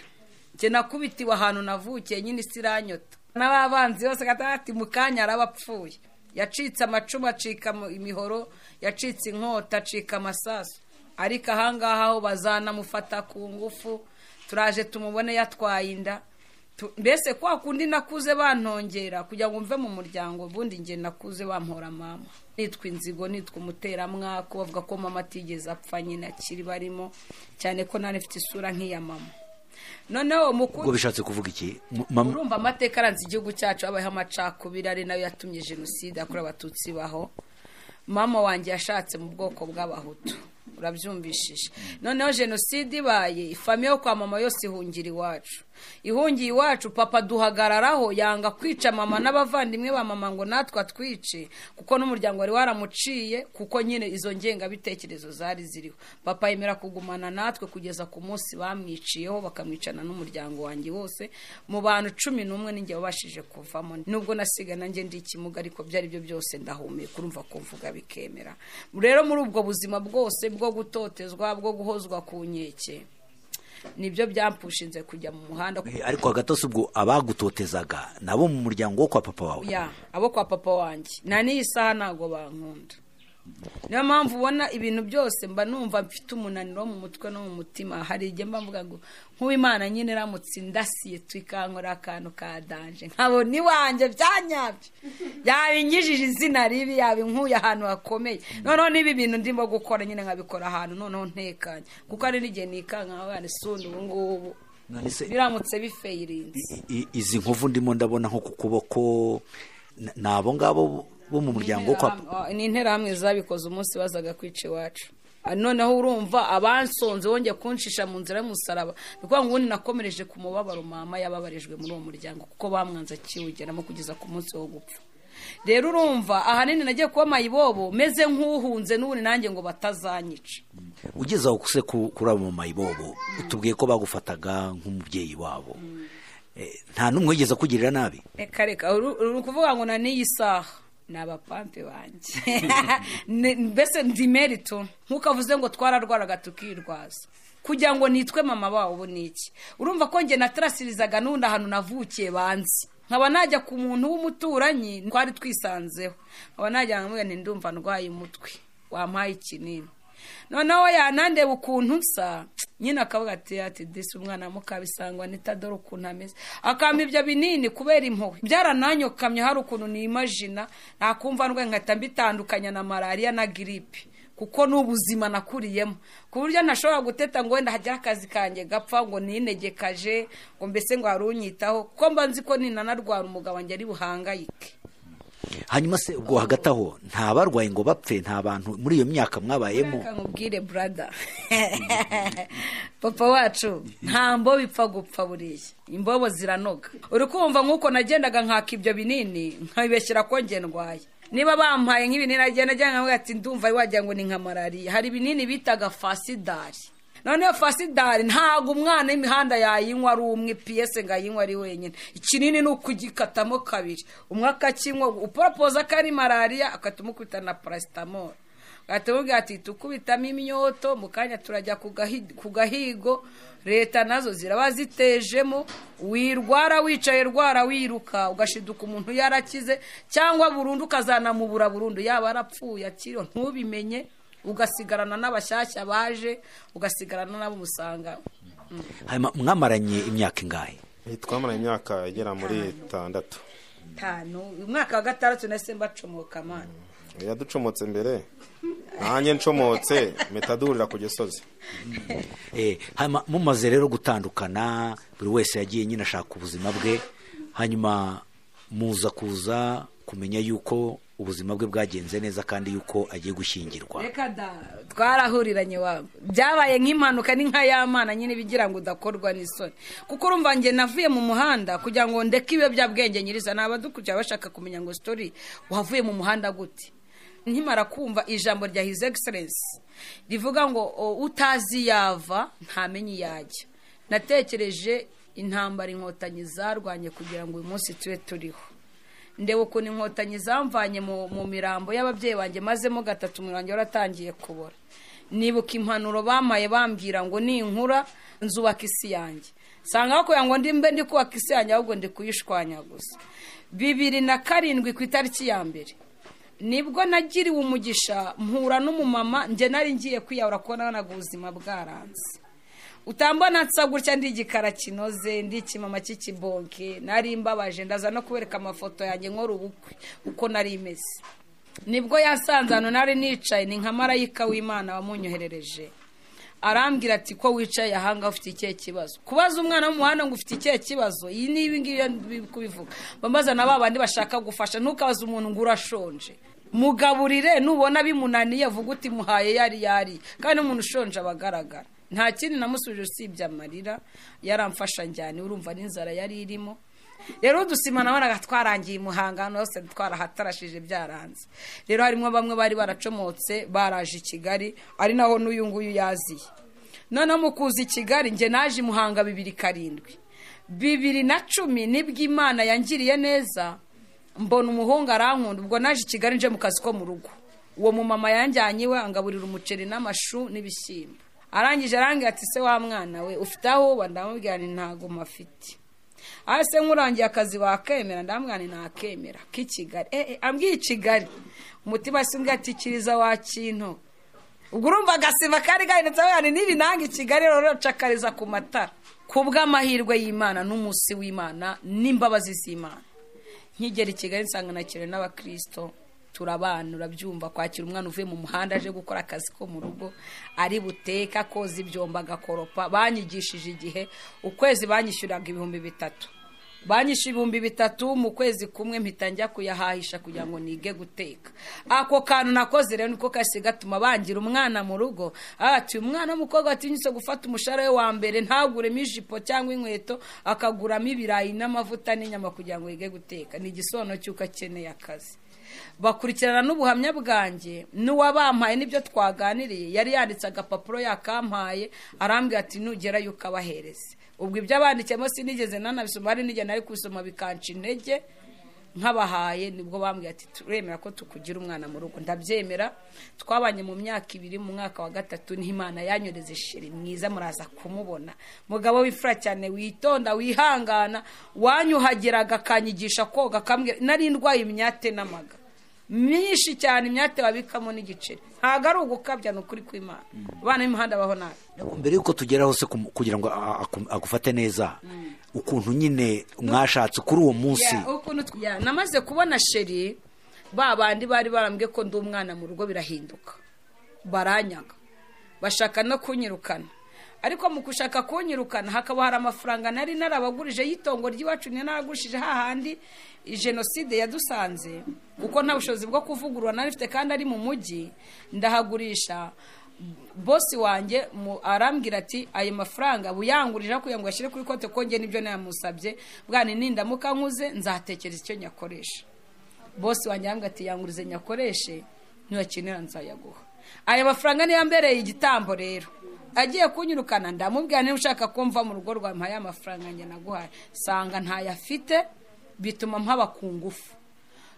njye nakubitiwe ahantu navukiye nyine isi iranyota, n'ababanzi bose ati mu kanya arabapfuye, yacitse amacumu, acika imihoro, yacitse inkota, acika amasasu, ariko ahangaha ho bazanamufata ku ngufu, turaje tumubone yatwaye inda. Mbese kwa kundi nakuze bantongera kugira ngo mve mu muryango, ubundi njye nakuze bampora mama, nitwa inzigo, nitwa umuteramwako, bavuga ko mama atigeze apfa nyine akiri barimo, cyane ko nari mfite isura nk'iya mama. Noneho ubwo bishatse kuvuga iki? Urumva amateka aranze igihugu cyacu, habayeho amacakubiri ari nayo yatumye jenoside yakorewe Abatutsi baho. Mama wanjye yashatse mu bwoko bw'Abahutu, urabyumvishije. Noneho jenoside ibaye, ifamiye yo kwa mama yose ihungira iwacu. Ihungiye iwacu, papa duhagararaho, yanga kwica mama n'abavandimwe ba mama ngo natwe atwice, kuko n'umuryango wari waramuciye, kuko nyine izo ngengabitekerezo zari ziriho. Papa yemera kugumana natwe kugeza ku munsi bamwiciyeho, bakamwicana n'umuryango wanjye wose. Mu bantu 11 ninjye wabashije kuvamo, nubwo nasiga nanjye ndi ikimuga, ariko byari byo byose ndahumeka, urumva ko mvuga bikemera. Rero muri ubwo buzima bwose bwo gutotezwa, bwo guhozwa ku nkeke, nibyo byampushinze kujya mu muhanda. Ariko hagati ubwo abagutotezaga nabo mu muryango wo kwa papa wawe? Ya, abo kwa papa wanjye na n'iyi saha ntabwo bankunda. Niyo mpamvu ubona ibintu byose mba numva mfite umunaniro mu mutwe no mu mutima. Hari igihe mba mvuga ngo nk'uwimana nyine iramutse indasiye twikankora akantu ka danje, nkabona iwanjye byanyabyo, yabinyijije izina ribi, yabinkuye ahantu hakomeye. Noneho niba ibintu ndimo gukora nyine nkabikora ahantu noneho ntekanye, kuko hari n'igihe nikanka abana isundi ubu ngubu biramutse bifayirinze. Izi nkovu ndimo ndabona nko ku kuboko, ni abo ngabo bo mu muryango kwa ni interahamwe zabikoze umunsi bazaga kwica iwacu. Noneho urumva abansonze wongeye kunshisha mu nzira y'umusaraba, ni ukuvuga ngo ubundi nakomereje ku mubabaro mama yababarijwe muri uwo muryango, kuko bamwanze akiwugeramo kugeza ku munsi wo gupfa. Rero urumva ahanini nagiye kuba mayibobo meze nk'uhunze n'ubundi nanjye ngo batazanyica. Ugeze aho se kuri abo mayibobo utubwiye ko bagufataga nk'umubyeyi wabo, nta n'umwe wigeze akugirira nabi? Reka reka, uri ukuvuga ngo na n'iyi saha ni abapampe banjye mbese ndi merito, nk'uko avuze ngo twararwaraga tukirwaza kugira ngo nitwe mama wabo ni iki. Urumva ko njye natarasirizaga n'undi ahantu navukiye banzi, nkaba najya ku muntu w'umuturanyi twari twisanzeho, nkaba najya nkamubwira nti ndumva ndwaye umutwe wampaye ikinini. Noneho yanandeba ukuntu nsa nyine akavuga ati disi umwana mukabisangwa nitadore ukuntu ameze, akampa ibyo binini kubera impuhwe. Byarananyokamye, hari ukuntu nimajina nakumva ndwaye nkahita mbitandukanya na malariya na giripe, kuko ni ubuzima nakuriyemo, ku buryo ntashobora guteta ngo wenda hagire akazi kanjye gapfa ngo ninegekaje ngo mbese ngo harunyitaho, kuko mba nzi ko ninanarwara umugabo wanjye ari buhangayike. Hanyuma se ubwo hagati aho nta barwaye ngo bapfe, nta bantu muri iyo myaka mwabayemo? Reka nkubwire brother, papa wacu nta mbobo ipfa gupfa, buriya imbobo ziranoga. Uri kumva nk'uko nagendaga nkaka ibyo binini nkabibeshyira ko njye ndwaye. Niba bampaye nk'ibinini agenda ajya nkavuga ati ndumva wagira ngo ni nka malariya. Hari ibinini bitaga fasidari. Noneho fasidari ntago umwana w'imihanda yayinywa ari umwe, piyese ngo ayinywe ari wenyine. Ikinini ni ukugikatamo kabiri, umwe akakinywa uporopoza ko ari malariya akatumukubita na paracetamol, agatubwira ati tukubitamo imyoto mu kanya turajya ku gahigo. Leta nazo ziraba zitejemo, wirwara wicaye rwara wiruka ugashiduka umuntu yarakize, cyangwa burundu ukazanamubura burundu, yaba arapfuye akiriho ntubimenye, ugasigarana n'abashyashya baje, ugasigarana n'abo musanga. Mwamaranye imyaka ingahe? Twamaranye imyaka igera muri 6. 5, umwaka wa 6 nahise mbacomoka mana. Yaducomotse mbere nanjye ncomotse mpita duhurira ku gisozi. Hanyuma mumaze rero gutandukana, buri wese yagiye nyine ashaka ubuzima bwe, hanyuma muza kuza kumenya yuko ubuzima bwe bwagenze neza kandi yuko agiye gushyingirwa. Reka da, twarahuriranye wabo, byabaye nk'impanuka, ni nka y'amana nyine bigira ngo udakorwa n'isoni. Kuko urumva njye navuye mu muhanda kugira ngo ndeke ibiyobyabwenge nyiriza, n'abadukurikira bashaka kumenya ngo story wavuye mu muhanda gute. Nkimara kumva ijambo rya His Excellence rivuga ngo utazi yava ntamenye yajya, natekereje intambara inkotanyi zarwanye kugira ngo uyu munsi tube turiho. Ndeba ukuntu inkotanyi zamvanye mu mirambo y'ababyeyi banjye mazemo 3 umuriro waratangiye kubora. Nibuka impanuro bamaye bambwira ngo ninkura nzubaka isi yanjye, nsanga aho kugira ngo ndimbe ndi kubaka isi yanjye ahubwo ndi kuyishwanya gusa. 2007 ku itariki ya 1 nibwo nagiriwe umugisha mpura n'umumama. Njye nari ngiye kwiyahura kuko nabonaga ubuzima bwaranze. Utambona nsa gutya, ndi igikara kinoze, ndi ikimama cy'ikibonke, nari mbabaje. Ndaza no kubereka amafoto yanjye nkora ubukwe uko nari imeze. Nibwo yasanze hano nari nicaye, ni nka marayika w'Imana wamunyoherereje, arambwira ati ko wicaye ahanga ufite ikihe kibazo? Kubaza umwana w'umuhanda ngo ufite ikihe kibazo, iyi ni ibi ngibi kubivuga. Bambaza na babandi bashaka gufasha, ntukabaze umuntu ngo urashonje, mugaburire, nubona bimunaniye vuga uti muhaye yari, kandi umuntu ushonje abagaragara. Nta kindi namusubije usibye amarira, yaramfasha njyane, urumva n'inzara yari irimo. Rero udusima nabonaga twarangiye Muhanga hano hose twarahatarashije byaranze. Rero harimo bamwe bari baracomotse baraje i Kigali, ari naho n'uyu nguyu yaziye. Noneho mu kuza i Kigali njye naje i Muhanga 2007. 2010 nibwo Imana yangiriye neza mbona umuhungu arankunda. Ubwo naje i Kigali nje mu kazi ko mu rugo, uwo mumama yanjyanye iwe angaburira umuceri n'amashu n'ibishyimbo. Arangije arambwira ati se wa mwana we ufite aho uba? Ndamubwira nti ntago mafite. Ase nkurangiye akazi wakemera? Ndamwana nakemera k'i Kigali. Ambwiye i Kigali, umutima simbwa ati kiriza wa kintu. Ubwo urumva agasima kari gahindutse, yani nibi nanga i Kigali rero cakariza ku matara. Kubw'amahirwe y'Imana n'umunsi w'Imana n'imbabazi z'Imana, nkigera i Kigali nsanga nakiriwe n'abakristo, turabana. Urabyumva, kwakira umwana uvuye mu muhanda aje gukora akazi ko mu rugo, ari buteka, koza ibyombo, agakoropa. Banyigishije igihe ukwezi banyishyuraga 3000. Banyishyuye 3000 mu kwezi kumwe, mpita njya kuyahahisha kugira ngo nige guteka. Ako kantu nakoze rero niko kahise gatuma bangira umwana mu rugo. Ati umwana w'umukobwa atinyutse gufata umushahara we wa mbere ntaguremo ijipo cyangwa inkweto, akaguramo ibirayi n'amavuta n'inyama kugira ngo yige guteka, ni igisobanuro cy'uko akeneye akazi. Bakurikirana n'ubuhamya bwanjye n'uwabampaye n'ibyo twaganiriye. Yari yanditse agapapuro yakampaye, arambwira ati nugerayo ukabahereze. Ubwo ibyo abandikiyemo sinigeze nanabisoma, hari n'igihe nari kubisoma bikanca intege. Nkabahaye nibwo bambwiye ati turemera ko tukugira umwana mu rugo. Ndabyemera. Twabanye mu myaka 2, mu mwaka wa 3 niho Imana yanyoreze sheri mwiza, muraza kumubona, mugabo w'imfura cyane, witonda, wihangana, wanyuhagiraga akanyigisha koga, akambwira nari ndwaye imyate n'amaga myinshi cyane, imyate wabikamo n'igiceri. Ntabwo ari ugukabya, ni ukuri kw'Imana. Abana b'imihanda baho nabi. Mbere yuko tugera hose kugira ngo agufate neza, ukuntu nyine mwashatse kuri uwo munsi. Namaze kubona sheri, ba bandi bari barambwiye ko ndi umwana mu rugo birahinduka, baranyaga, bashaka no kunyirukana. Ariko mu gushaka kunyirukana hakaba hari amafaranga nari narabagurije y'itongo ry'iwacu, nari naragurishije hahandi jenoside yadusanze, kuko nta bushobozi bwo kuvugurura nari mfite kandi ari mu mujyi, ndahagurisha. Bosi wanjye arambwira ati ayo mafaranga buyangurije kugira ngo ashyire kuri konti, ko njye nibyo nayamusabye, bwana nindamuka nkuze nzatekereza icyo nyakoresha. Bosi wanjye arambwira ati yangurize nyakoreshe, nuyakenera nzayaguha. Ayo mafaranga niyo yambereye igitambo. Rero agiye kunyirukana ndamubwira niba ushaka kumva mu rugo rwawe mpaye amafaranga njye naguhaye, sanga ntayafite, bituma mpaba ku ngufu.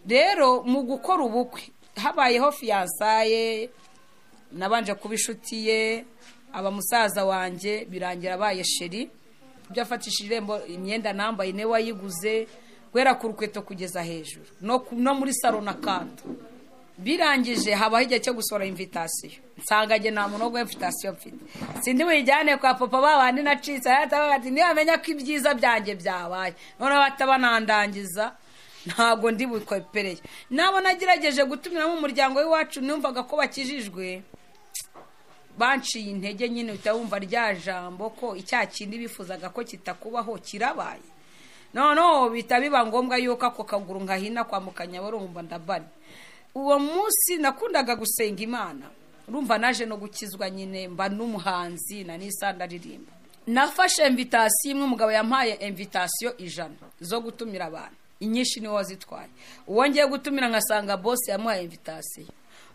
Rero mu gukora ubukwe habayeho fiyansaye, nabanje kuba inshuti ye, aba musaza wanjye, birangira abaye sheri. Ibyo afatishije irembo, imyenda nambaye niwe wayiguze, guhera ku rukweto kugeza hejuru, no muri salo na kanto. Birangije habaho igihe cyo gusohora invitation, nsanga njye nta muntu wo guha invitation mfite, sindi buyijyane kwa papa babandi nacitse, ati ntibamenya ko ibyiza byanjye byabaye, noneho batabanandangiza ntabwo ndi bukwepereye. Nabo nagerageje gutumiramo umuryango w'iwacu, numvaga ko bakijijwe, banciye intege nyine, uhita wumva rya jambo ko icya kindi bifuzaga ko kitakubaho kirabaye. Noneho bihita biba ngombwa yuko ako kaguru nkahina kwa Mukanyaburumba ndabana. Uwo munsi nakundaga gusenga Imana, urumva naje no gukizwa nyine, mba n'umuhanzi na n'isanda ririmba. Nafashe invitation imwe, umugabo yampaye invitation 100 zo gutumira abantu, inyinshi niwe wazitwaye. Uwo ngiye gutumira ngasanga boss yamuhaye invitation,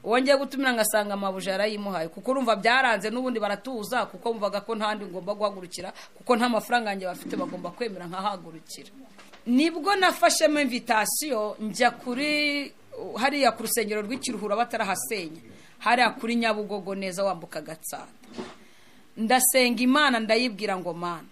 uwo ngiye gutumira ngasanga amabuja yarayimuhaye, kuko urumva byaranze n'ubundi baratuza, kuko mvuga ko ntandi ngomba guhagurukira, kuko nta mafaranga yanjye bafite, bagomba kwemera nkahagurukira. Nibwo nafashemo invitation njya kuri hariya ku rusengero rw'Ikiruhura batarahasenya, hariya kuri Nyabugogo neza wambuka Gatsata. Ndasenga Imana ndayibwira ngo Mana,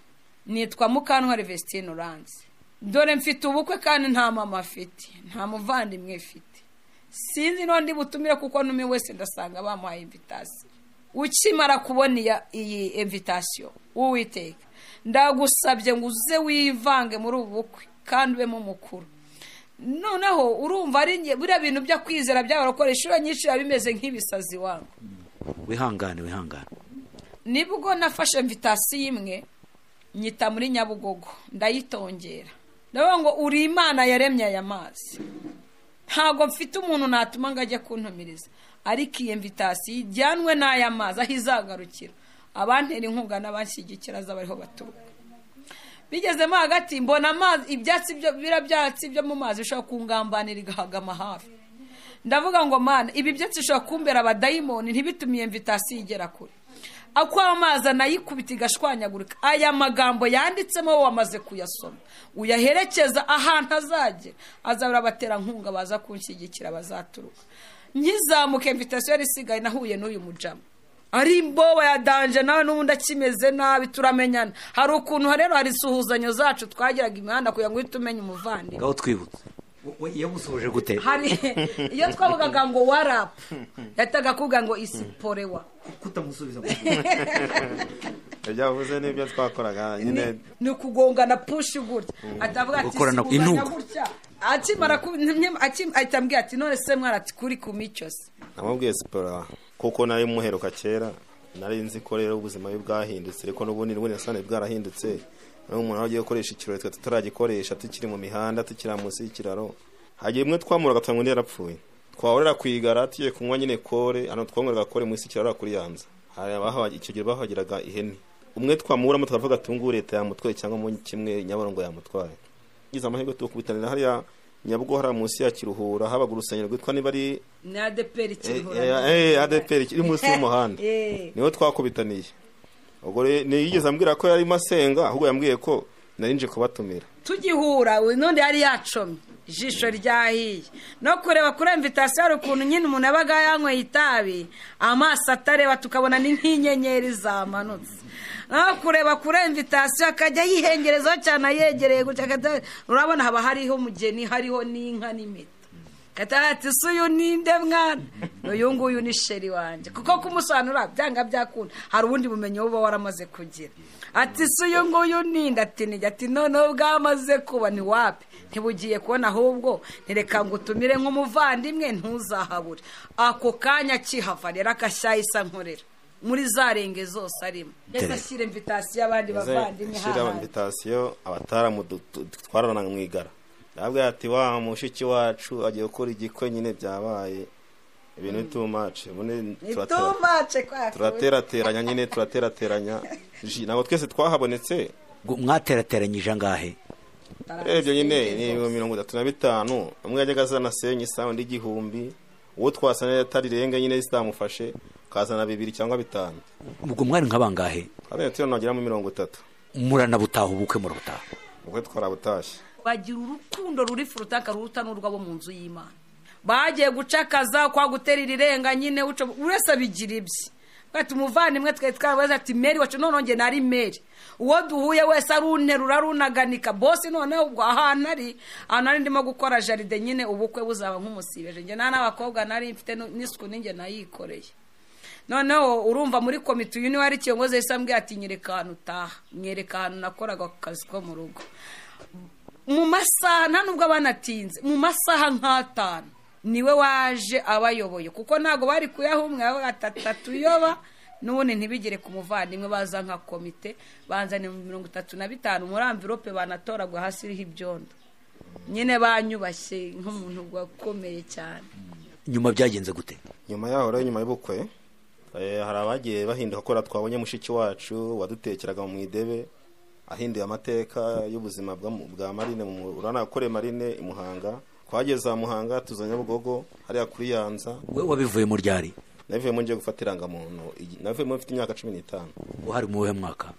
nitwa Mukantwari Vestine Uranze, dore mfite ubukwe kandi nta mama afite, nta muvandimwe mfite, sinzi n'undi butumire, kuko numi wese ndasanga bamuhaye invitation. Ukimara kubona iyi invitation, Uwiteka ndagusabye ngo uze wivange muri ubu bukwe kandi ubemo mukuru. Noneho urumva ari buriya bintu byo kwizera by'abarokore inshuro nyinshi biba bimeze nk'ibisazi wangu. Wihangane wihangane. Nibwo nafashe invitation imwe nyita muri Nyabugogo ndayitongera, ndavuga ngo uri Imana yaremye aya mazi, ntabwo mfite umuntu natuma ngo ajye kuntumiriza, ariko iyi invitation ijyanwe n'aya mazi aho izagarukira, abantera inkunga n'abanshyigikira azaba ariho baturuka. Bigezemo hagati mbona amazi, ibyatsi byo birabyatsi byo mu mazi bishobora kungambanira igahagama hafi. Ndavuga ngo Mana, ibi byatsi bishobora kumbera abadayimoni ntibitumiye invitation igera kure. Ako amazi anayikubita igashwanyagurika. Aya magambo yanditsemo wamaze kuyasoma, uyaherekeza ahantu azagera, azabura abaterankunga baza kunshyigikira bazaturuka. Nkizamuka invitation yari isigaye, nahuye n'uyu mujama. Ari imboba ya danje nawe n'ubundi akimeze nabi turamenyana. Hari ukuntu rero hari isuhuzanyo zacu twagiraga imihanda kugira ngo uhite umenye umuvandimwe. Ngaho twibutse yagusuhuje gute? Hari iyo twavugaga ngo warapu yahitaga akubwira ngo isiporewa. Kutamusubiza ibyo yavuze n'ibyo twakoraga nyine ni ukugongana pushi gutya, atavuga ati suhuzanya gutya. Akimara ahita ambwira ati none se mwana ati kuri ku mico se. Namubwiye siporo kuko nari muheruka kera, nari nzi ko rero ubuzima bwe bwahindutse, ariko n'ubundi nasanze bwarahindutse. Naho umuntu agiye gukoresha ikiraro twe tutaragikoresha, tukiri mu mihanda, tukiri munsi y'ikiraro. Hagiye imwe twamuraga tanga undi yarapfuye, twahorera kwigara tugiye kunywa nyine kore, hano twanyweraga kore munsi y'ikiraro kuri yanza. Hari abaha icyo gihe bahagiraga ihene, umwe twamuramo tukavuga ati ngubu leta yamutwaye cyangwa mu kimwe Nyabarongo yamutwaye. Ngize amahirwe tukubitanira hariya Nyabugogo, hariya munsi ya Kiruhura habaga urusengero rwitwa niba ari ni ADPR Kiruhura, ADPR iri munsi y'umuhanda, niho twakubitaniye. Ubwo ntiyigeze ambwira ko yarimo asenga, ahubwo yambwiye ko nari nje kubatumira. Tugihura none yari yacomye ijisho ryahiye no kureba kuri invitation, hari ukuntu nyine umuntu yabaga yanyweye itabi amaso atareba, tukabona ni nk'inyenyeri zamanutse. No kureba kuri invitation akajya yihengerezaho cyane, ayegereye gutya, urabona haba hariho umugeni, hariho n'inka n'impeta. Ati se uyu ninde mwana? Uyu nguyu ni sheri wanjye. Kuko kumusobanura byanga byakunda, hari ubundi bumenyi buba waramaze kugira. Ati se uyu nguyu ninde? Ati ni ati noneho bwamaze kuba ni wapi, ntibugiye kubona, ahubwo ntireka ngo utumire nk'umuvandimwe ntuzahabure. Ako kanya akihava rero akashyahisa nkorera muri za renge zose arimo, yahise ashyira invitation abandi bavandimwe, ashyira invitation abataramu twararana mu igara. Nabwo ati wa mushiki wacu agiye gukora igikwe nyine, byabaye ibintu too much, turaterateranya nyine, turaterateranya ntabwo twese twahabonetse. Mwaterateranyije angahe? Urebye nyine ni 35, umwe yajyaga azana senyi sawa undi 1000, uwo twasana atarirenga nyine zitamufashe kazana 2 cyangwa 5. Ubwo mwari nka bangahe? Abene turanagera mu 30. Muranabutaha ubukwe murabutaha? Ubukwe twarabutashye. Bagira urukundo ruri furutaka ruruta n'urwabo mu nzu y'Imana. Bagiye gucakaza kwa gutera irirenga nyine, urese abigira ibye. Bati umuvandimwe twe twabaza ati Mary wacu, none nge nari Mary. Uwo duhuye wese arunterura arunaganika boss. Noneho ubwo ahantu ari ahantu ari ndimo gukora jaride nyine, ubukwe buzaba nk'umusibeje. Nge nta n'abakobwa nari mfite n'isuku ninge nayikoreye. Noneho urumva muri komite uyu niwe ari kiyongoze, yahise ambwira ati nyereka ahantu utaha, nyereka ahantu nakoraga ku kazi ko mu rugo. Mu masaha nta nubwo abanatinze, mu masaha nk'atanu niwe waje abayoboye, kuko ntago bari kuyaha umwe atatu yoba n'ubundi ntibigere ku muvandimwe. Baza nka komite banzane 35 muri envelope banatoragwa hasi iriho ibyondo nyine, banyubashye nk'umuntu wakomeye cyane. Nyuma byagenze gute? Nyuma yaho rero, nyuma y'ubukwe hari abagiye bahinduka, ko twabonye mushiki wacu wadutekeraga mu idebe ahinduye amateka y'ubuzima bwa Marine. Urana akore Marine i Muhanga, twageze Muhanga tuza Nyabugogo hariya kuri Yanza. We wabivuye mu ryari? Navuyemo ngiye gufata irangamuntu, navuyemo mfite imyaka 15. Uhari mu wuhe mwaka?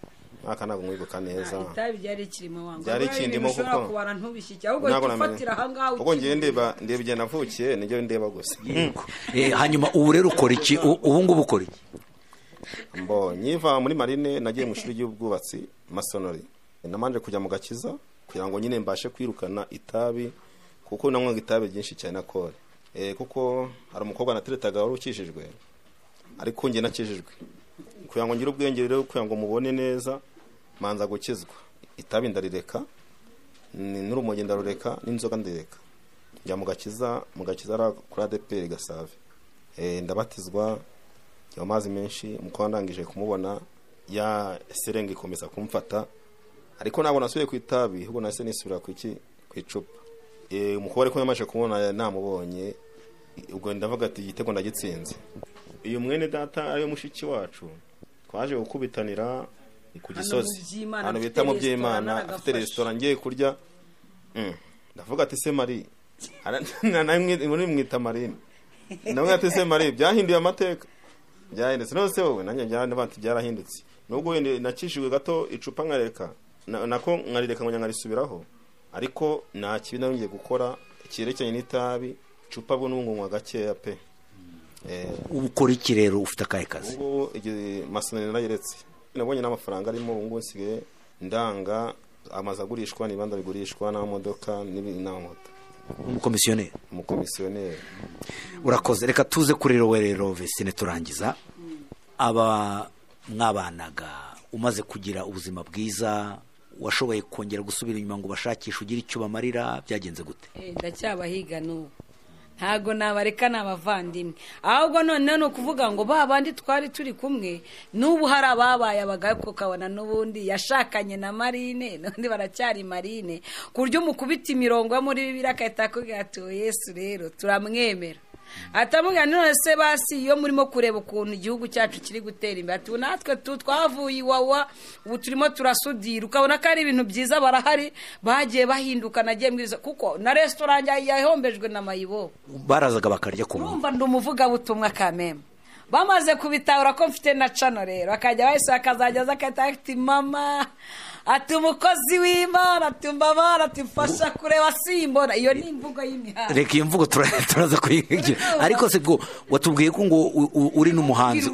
Mwaka ntabwo mwibuka neza. Itabi byari kirimo wangu. Byari kirimo kuko kubara ntubishyike, ahubwo ufatira aha ngaho. Ubwo ngiye ndeba igihe navukiye, nijye ndeba gusa. Hanyuma ubu rero ukora iki? Ubu ngubu ukora iki? Mbo nyiva muri Marine nagiye mu ishuri ry'ubwubatsi masonori. Namanje kujya mu gakiza kugira ngo nyine mbashe kwirukana itabi, kuko nanywaga itabi ryinshi cyane na kore. Kuko hari umukobwa nateretaga wari ukijijwe, ariko njye nakijijwe kugira ngo ngire ubwenge rero, kugira ngo mubone neza manza gukizwa. Itabi ndarireka, n'urumogi ndarureka, n'inzoga ndireka, njya mu gakiza, mu gakiza kuri ADPR Gasave. Ndabatizwa njya amazi menshi, umukobwa ndangije kumubona ya serenge ikomeza kumfata, ariko ntabwo nasubiye ku itabi, ahubwo nahise nisubira ku icupa. Umukobwa ariko yamaze kumubona namubonye, ubwo ndavuga ati igitego ndagitsinze. Uyu mwene data ariyo mushiki wacu twaje gukubitanira ku Gisozi, ahantu bita mu Byimana, afite resitora, ngiye kurya. Ndavuga ati se Marie, muri mwita Marine, ndavuga ati se Marie byahinduye amateka, byahindutse. None se wowe nanjye byarahindutse, nubwo wenda nakishijwe gato icupa nkareka, nako nkarireka ngo nkarisubiraho, ariko nta kibi nongeye gukora cyerekeranye n'itabi. Icupa bwo n'ubu nywa gakeya pe. Ubu ukora iki rero, ufite akahe kazi? Ubu masoneri narayiretse, nabonye n'amafaranga arimo. Ubu ngubu nsigaye ndanga amazu agurishwa n'ibibanza bigurishwa n'amamodoka n'amamoto. Umukomisiyoneri. Umukomisiyoneri. Urakoze. Reka tuze kuri rowe rero Vestine, turangiza. Aba mwabanaga, umaze kugira ubuzima bwiza, washoboye kongera gusubira inyuma ngo ubashakishe ugire icyo bamarira? Byagenze gute? Ndacyabahiga n'ubu, ntabwo nabareka, ni abavandimwe. Ahubwo noneho ni ukuvuga ngo ba bandi twari turi kumwe n'ubu hari ababaye abagabo, ukabona n'ubundi yashakanye na marine, n'undi baracyari marine, ku buryo umukubita imirongo yo muri Bibiliya agahita akubwira ati "Yesu rero turamwemera." Atamubwira none se basi iyo murimo kureba ukuntu igihugu cyacu kiri gutera imbere, ati natwe twavuye Iwawa, ubu turimo turasudira, ukabona ko ari ibintu byiza. Barahari bagiye bahinduka, nagiye mbwiriza kuko na resitora yahombejwe na mayibobo. Barazaga bakarya ku buntu. Urumva ndi umuvugabutumwa kameme, bamaze kubitahura ko mfite na cano rero, akajya bahise akazajya aza akahita ati mama, ati umukozi w'Imana, ati mbabara, ati mfasha kureba simbona. Iyo ni imvugo y'imihanda. Reka iyo mvugo turaza kuyigira. Ariko se bwo watubwiye ko ngo uri n'umuhanzi,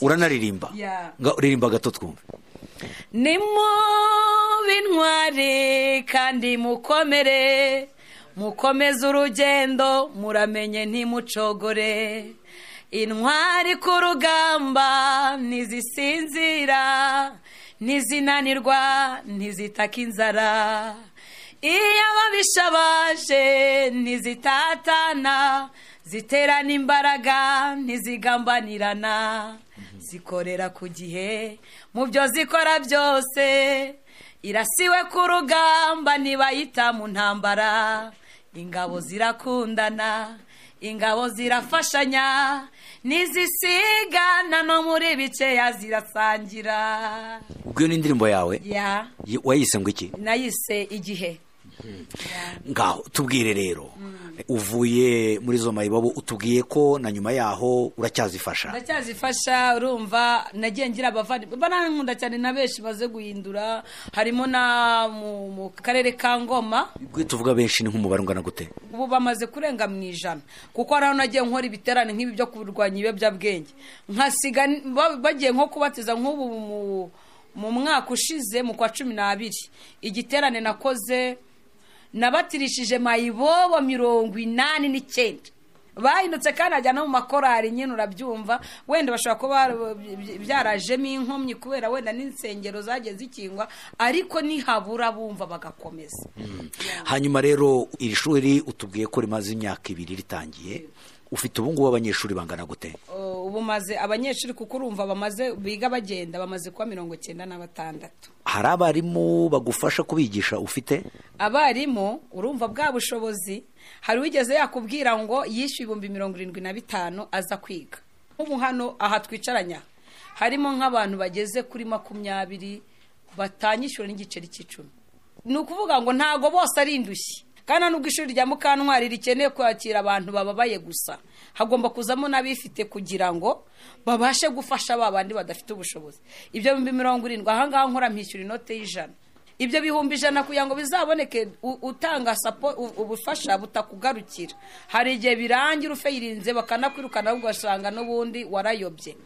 uranaririmba? Uririmba gato twumve. Ni mube intwari kandi mukomere, mukomeze urugendo, muramenye ntimucogore. Intwari ku rugamba ntizisinzira, ntizinanirwa, ntizitaka inzara. Iyo ababisha baje ntizitatana, ziterana imbaraga, ntizigambanirana, zikorera ku gihe mu byo zikora byose. Irasiwe ku rugamba ntibayita mu ntambara. Ingabo zirakundana, ingabo zirafashanya, ntizisigana, no muri bikeya zirasangira. Ubwo iyo ni indirimbo yawe? Wayise ngo iki? Nayise Igihe. Ngaho tubwire rero, uvuye muri zo mayibobo, utubwiye ko na nyuma yaho uracyazifasha. Ndacyazifasha. Urumva nagiye ngira abavandimwe banankunda cyane na benshi baze guhindura, harimo na mu karere ka Ngoma. Ubwo tuvuga benshi ni nk'umubare ungana gute? Ubu bamaze kurenga mu 100, kuko hari aho nagiye nkora ibiterane nk'ibi byo kurwanya ibiyobyabwenge, nkasiga bagiye nko kubatiza. Nk'ubu mu mwaka ushize mu kwa 12, igiterane nakoze nabatirishije mayibobo 89 bahindutse, kandi ajya no mu makorari nyine. Urabyumva, wenda bashobora kuba byarajemo inkomyi kubera wenda n'insengero zagiye zikingwa, ariko nihabura bumva bagakomeza. Hanyuma rero iri shuri utubwiye ko rimaze imyaka 2 ritangiye, ufite ubu ngubu abanyeshuri bangana gute? Ubu maze abanyeshuri, kuko urumva bamaze biga bagenda, bamaze kuba 96. Hari abarimu bagufasha kubigisha ufite? Abarimu, urumva bwa bushobozi, hari uwigeze yakubwira ngo yishyuye 75,000 aza kwiga. Nk'ubu hano aha twicaranya harimo nk'abantu bageze kuri 20 batanyishyura n'igiceri cy'icumi. Ni ukuvuga ngo ntago bose ari indushyi, kandi nubwo ishuri rya Mukantwari rikeneye kwakira abantu bababaye gusa, hagomba kuzamo n'abifite kugira ngo babashe gufasha ba bandi badafite ubushobozi. Ibyo 70,000 ahangaha nkora mpishyura inote y'100. Ibyo 100,000 kugira ngo bizaboneke, utanga ubufasha butakugarukira. Hari igihe birangira ufeyirinze bakanakwirukana, ugasanga n'ubundi warayobye.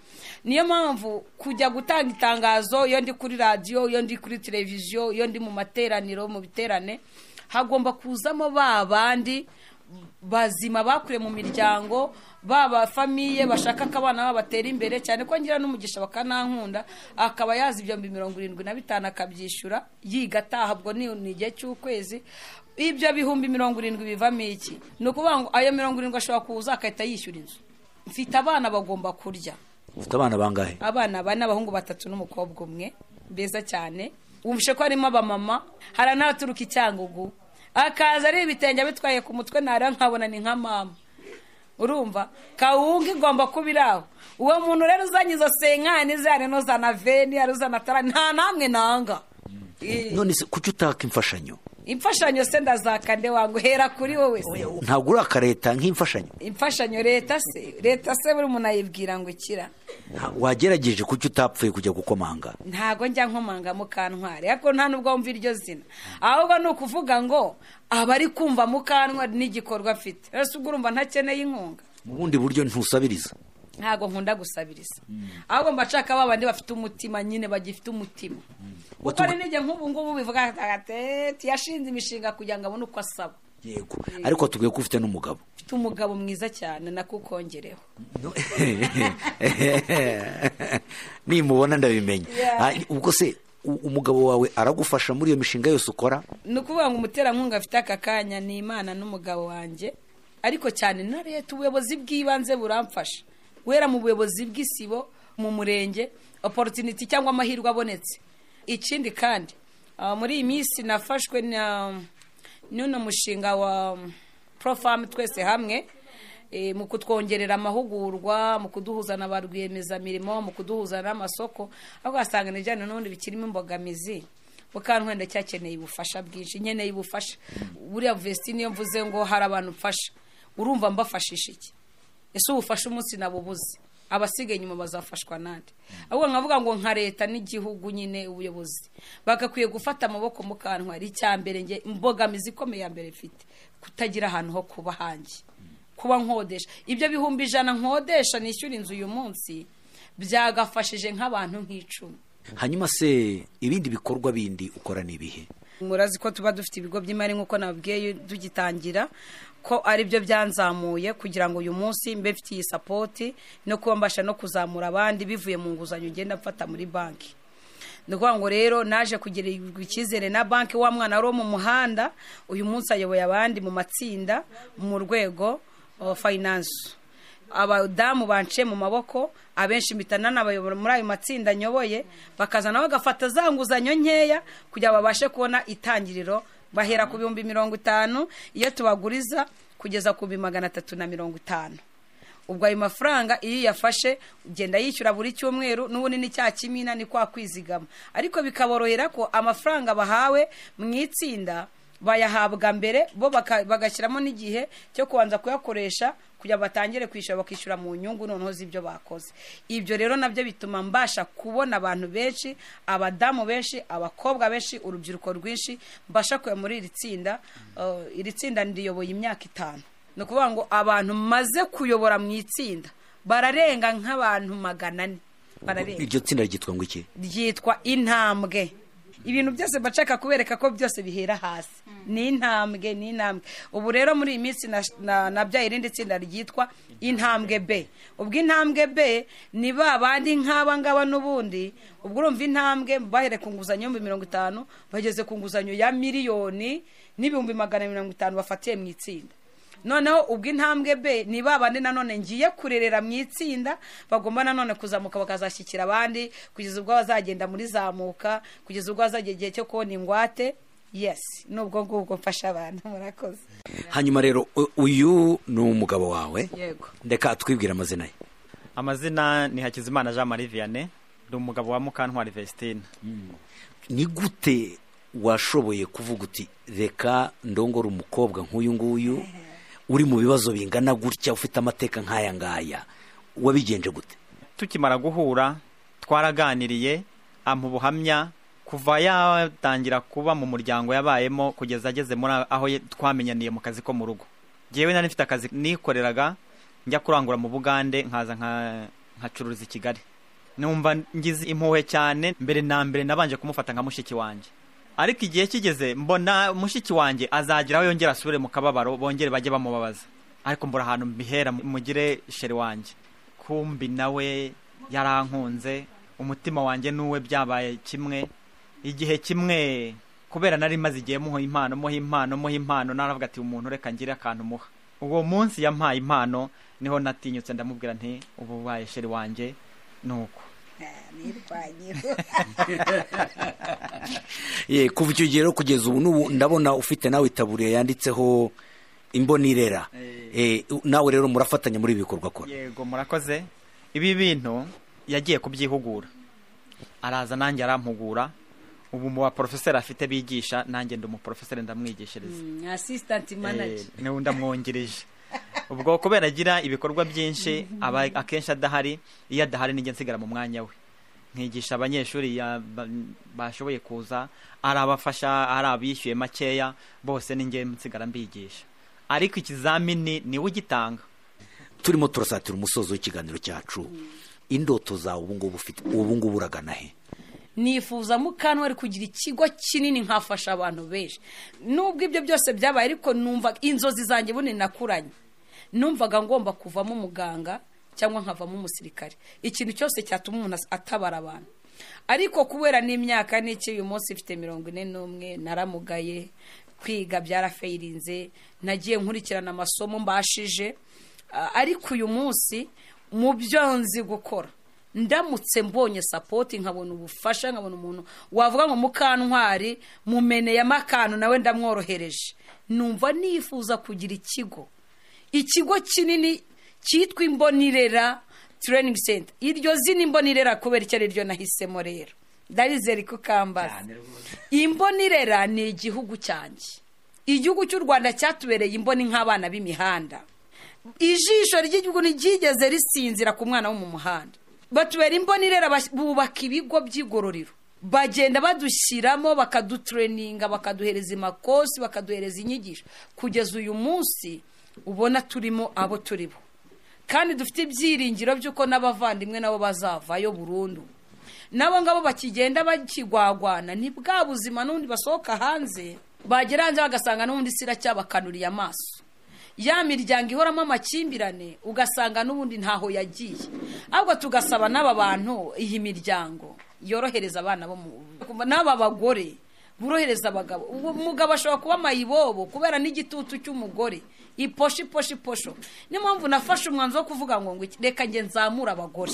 Niyo mpamvu kujya gutanga itangazo, iyo ndi kuri radiyo, iyo ndi kuri televiziyo, iyo ndi mu materaniro, mu biterane, hagomba kuzamo ba bandi bazima bakuriye mu miryango, baba famiye bashaka ko abana babo batera imbere cyane, ko ngira n'umugisha bakanankunda, akaba yazi ibyo 75,000 akabyishyura yiga ataha. Ubwo ni igihe cy'ukwezi. Ibyo 70,000 bivamo iki? Ni ukuvuga ngo ayo 70 ashobora kuza agahita yishyura inzu. Mfite abana bagomba kurya. Ufite abana bangahe? Abana bane, abahungu 3 n'umukobwa umwe, beza cyane. Wumvishe ko harimo abamama, hari n'abaturuka i Cyangugu, akaza ari ibitenge bitwaye ku mutwe, nara nkabona ni nka mama. Urumva kawunga igomba kuba iri aho. Uwo muntu rero uzanye izo senkani zane n'uzana veni, ari uzana tara, nta namwe nanga. None se kuki utaka imfashanyo? Imfashanyo se ndazaka nde wangu? Hera kuri wowe se. Ntabwo uraka leta nk'imfashanyo? Imfashanyo leta se, leta se buri muntu ayibwira ngo ikira. Wagerageje, kuki utapfuye kujya gukomanga? Ntago njya nkomanga Mukantwari, ariko nta nubwo wumva iryo zina. Ahubwo ni ukuvuga ngo abari kumva Mukantwari n'igikorwa afite. Ese ubwo urumva ntakeneye inkunga? Mu bundi buryo ntusabiriza? Ntabwo nkunda gusabiriza, ahubwo mbashaka babandi bafite umutima nyine, bagifite umutima. Kuko nijye nk'ubu ngubu bivuga ati yashinze imishinga kugira ngo abone uko asaba. Yego, ariko tubwiye ko ufite n'umugabo. Ufite umugabo mwiza cyane, nakukongereho. Nimubona ndabimenya. Ubwo se umugabo wawe aragufasha muri iyo mishinga yose ukora? Ni ukuvuga ngo umuterankunga afite aka kanya ni Imana n'umugabo wanjye, ariko cyane na leta, ubuyobozi bw'ibanze buramfasha. Guhera mu buyobozi bw'isibo, mu murenge, opportunity cyangwa amahirwe abonetse. Ikindi kandi muri iyi minsi nafashwe n'uno mushinga wa Profarm Twese Hamwe, mu kutwongerera amahugurwa, mu kuduhuza na ba rwiyemezamirimo, mu kuduhuza n'amasoko, aho ugasanga nijyana n'ubundi bikirimo imbogamizi. Mukantwari ndacyakeneye ubufasha bwinshi, nkeneye ubufasha. Buriya Vestine, iyo mvuze ngo hari abantu mfasha, urumva mbafashisha iki? Ese ubufasha umunsi nabubuze, abasigaye inyuma bazafashwa nande? Ahubwo nkavuga ngo nka leta n'igihugu nyine, ubuyobozi bagakwiye gufata amaboko Mukantwari. Icya mbere nge imbogamizi ikomeye ya mbere mfite, kutagira ahantu ho kuba hanjye, kuba nkodesha. Ibyo 100,000 nkodesha nishyura inzu uyu munsi byagafashije nk'abantu nk'icumi. Hanyuma se ibindi bikorwa bindi ukora ni ibihe? Murazi ko tuba dufite ibigo by'imari nk'uko nababwiye tugitangira, ko ari byo byanzamuye kugira ngo uyu munsi mbe mfite iyi sapoti no kuba mbasha no kuzamura abandi bivuye mu nguzanyo ngenda mfata muri banki. Ni ukuvuga ngo rero naje kugirirwa icyizere na banki, wa mwana wari wo mu muhanda uyu munsi ayoboye abandi mu matsinda mu rwego finance. Abadamu banciye mu maboko abenshi mpita nanabayobora muri ayo matsinda nyoboye, bakaza nabo bagafata za nguzanyo nkeya kugira babashe kubona itangiriro. Bahera ku 50,000 iyo tubaguriza kugeza ku 350,000. Ubwo ayo mafaranga iyo yafashe ugenda yishyura buri cyumweru, n'ubundi ni cya kimina, ni kwa kwizigama. Ariko bikaborohera ko amafaranga bahawe mu itsinda bayahabwa mbere, bo bagashyiramo n'igihe cyo kubanza kuyakoresha kugira batangire kwishyura, bakishyura mu nyungu noneho z'ibyo bakoze. Ibyo rero nabyo bituma mbasha kubona abantu benshi, abadamu benshi, abakobwa benshi, urubyiruko rwinshi mbasha kuya muri iri tsinda. Iri tsinda ndiyoboye imyaka 5. Ni ukuvuga ngo abantu maze kuyobora mu itsinda bararenga nk'abantu 400. Bararenga. Iryo tsinda ryitwa ngo iki? Ryitwa Intambwe. Ibintu byose bacaka kubereka ko byose bihera hasi. Ni intambwe, ni intambwe. Ubu rero muri iyi minsi nabyaye irindi tsinda ryitwa Intambwe B. Ubwo Intambwe B ni ba bandi nk'aba ngaba n'ubundi. Ubwo urumva Intambwe bahere ku nguzanyo 50,000 bageze ku nguzanyo ya 1,250,000 bafatiye mu itsinda. Noneho ubwo Intambwe B ni ba bandi nanone ngiye kurerera mu itsinda, bagomba nanone kuzamuka bakazashyikira abandi kugeza ubwo bazagenda muri zamuka, kugeza ubwo bazagera igihe cyo kubona ingwate. Yes, nubwo ngubwo mfasha abantu. Murakoze. Hanyuma rero uyu ni umugabo wawe. Yego. Ndeka atwibwira amazina ye. Amazina ni Hakizimana Jean Marie Vianney, ndi umugabo wa Mukantwari Vestine. Ni gute washoboye kuvuga uti reka ndongora umukobwa nk'uyu nguyu uri mu bibazo bingana gutya, ufite amateka nk'aya ngaya? Wabigenje gute? Tukimara guhura twaraganiriye, ampa ubuhamya kuva yatangira kuba mu muryango yabayemo kugeza ageze muri aho twamenyaniye mu kazi ko mu rugo. Jyewe nari mfite akazi nikoreraga, njya kurangura mu Bugande, nkaza nkacururiza i Kigali. Numva ngize impuhwe cyane. Mbere na mbere nabanje kumufata nka mushiki wanjye, ariko igihe kigeze mbona mushiki wanjye azagira aho yongera asubire mu kababaro, bongere bajye bamubabaza. Ariko mbura ahantu mbihera mugire shere wanjye. Kumbi nawe yarankunze, umutima wanjye n'uwe byabaye kimwe. Igihe kimwe kubera nari maze igihe muha impano, muha impano, muha impano, naravuga ati umuntu reka ngire akantu muha. Uwo munsi yampaye impano niho natinyutse ndamubwira nti ubu baye shere wanjye nuko. Ye, kuva icyo gihe kugeza ubu n'ubu ndabona ufite nawe itaburiya yanditseho Imbonirera. Nawe rero murafatanya muri ibi bikorwa akora. Yego, murakoze. Ibi bintu yagiye kubyihugura, araza nanjye arampugura. Ubu mu ba professeur afite bigisha, nanjye ndi umuprofesseur ndamwigishiriza. Assistant manager. Niwe ndamwongereje. Ubwo kubera agira ibikorwa byinshi aba akenshi adahari, iyo adahari nijye nsigara mu mwanya we. Nkigisha abanyeshuri bashoboye kuza, arabafasha, arabishyuye makeya, bose ninjye nsigara mbigisha. Ariko ikizamini niwe ugitanga. Turimo turasatira umusozo w'ikiganiro cyacu. Indoto zawe ubu ngubu ufite, ubu ngubu uragana he? Nifuza Mukantwari kugira ikigo kinini nkafasha abantu benshi. Nubwo ibyo byose byabaye, ariko numva inzozi zanjye bunini nakuranye, numvaga ngomba kuvamo umuganga cyangwa nkavamo umusirikare, ikintu cyose cyatuma umuntu atabara abantu. Ariko kubera n'imyaka n'iki, uyu munsi mfite 41, naramugaye, kwiga byarafayirinze, nagiye nkurikirana amasomo mbashije. Ariko uyu munsi mu byo nzi gukora, ndamutse mbonye support, nkabona ubufasha, nkabona umuntu wavuga ngo Mukantwari mumeneyemo akantu nawe ndamworohereje, numva nifuza kugira ikigo kinini cyitwa Imbonirera Training Center. Iryo zina Imbonirera kubera icyo ari ryo nahisemo rero, ndarizera ko kambaza. Imbonirera ni igihugu cyanjye, igihugu cy'u Rwanda cyatubereye imboni nk'abana b'imihanda. Ijisho ry'igihugu ntiryigeze risinzira ku mwana wo mu muhanda. Batubera imbonirera, bubaka ibigo by'igororero, bagenda badushyiramo, bakadutureninga, bakaduhereza amakosi, bakaduhereza inyigisho, kugeza uyu munsi ubona turimo abo turibo. Kandi dufite ibyiringiro by'uko n'abavandimwe nabo bazavayo burundu. Nabo ngabo bakigenda bakigwagwana, ni bwa buzima n'ubundi basohoka hanze, bagera hanze bagasanga n'ubundi isi iracyabakanuriye amaso. Ya miryango ihoramo amakimbirane, ugasanga n'ubundi ntaho yagiye. Ahubwo tugasaba n'aba bantu, iyi miryango yorohereza abana bo n'aba bagore borohereza abagabo. Umugabo ashobora kuba mayibobo kubera n'igitutu cy'umugore, iposho iposho iposho. Niyo mpamvu nafashe umwanzuro wo kuvuga ngo reka njye nzamura abagore,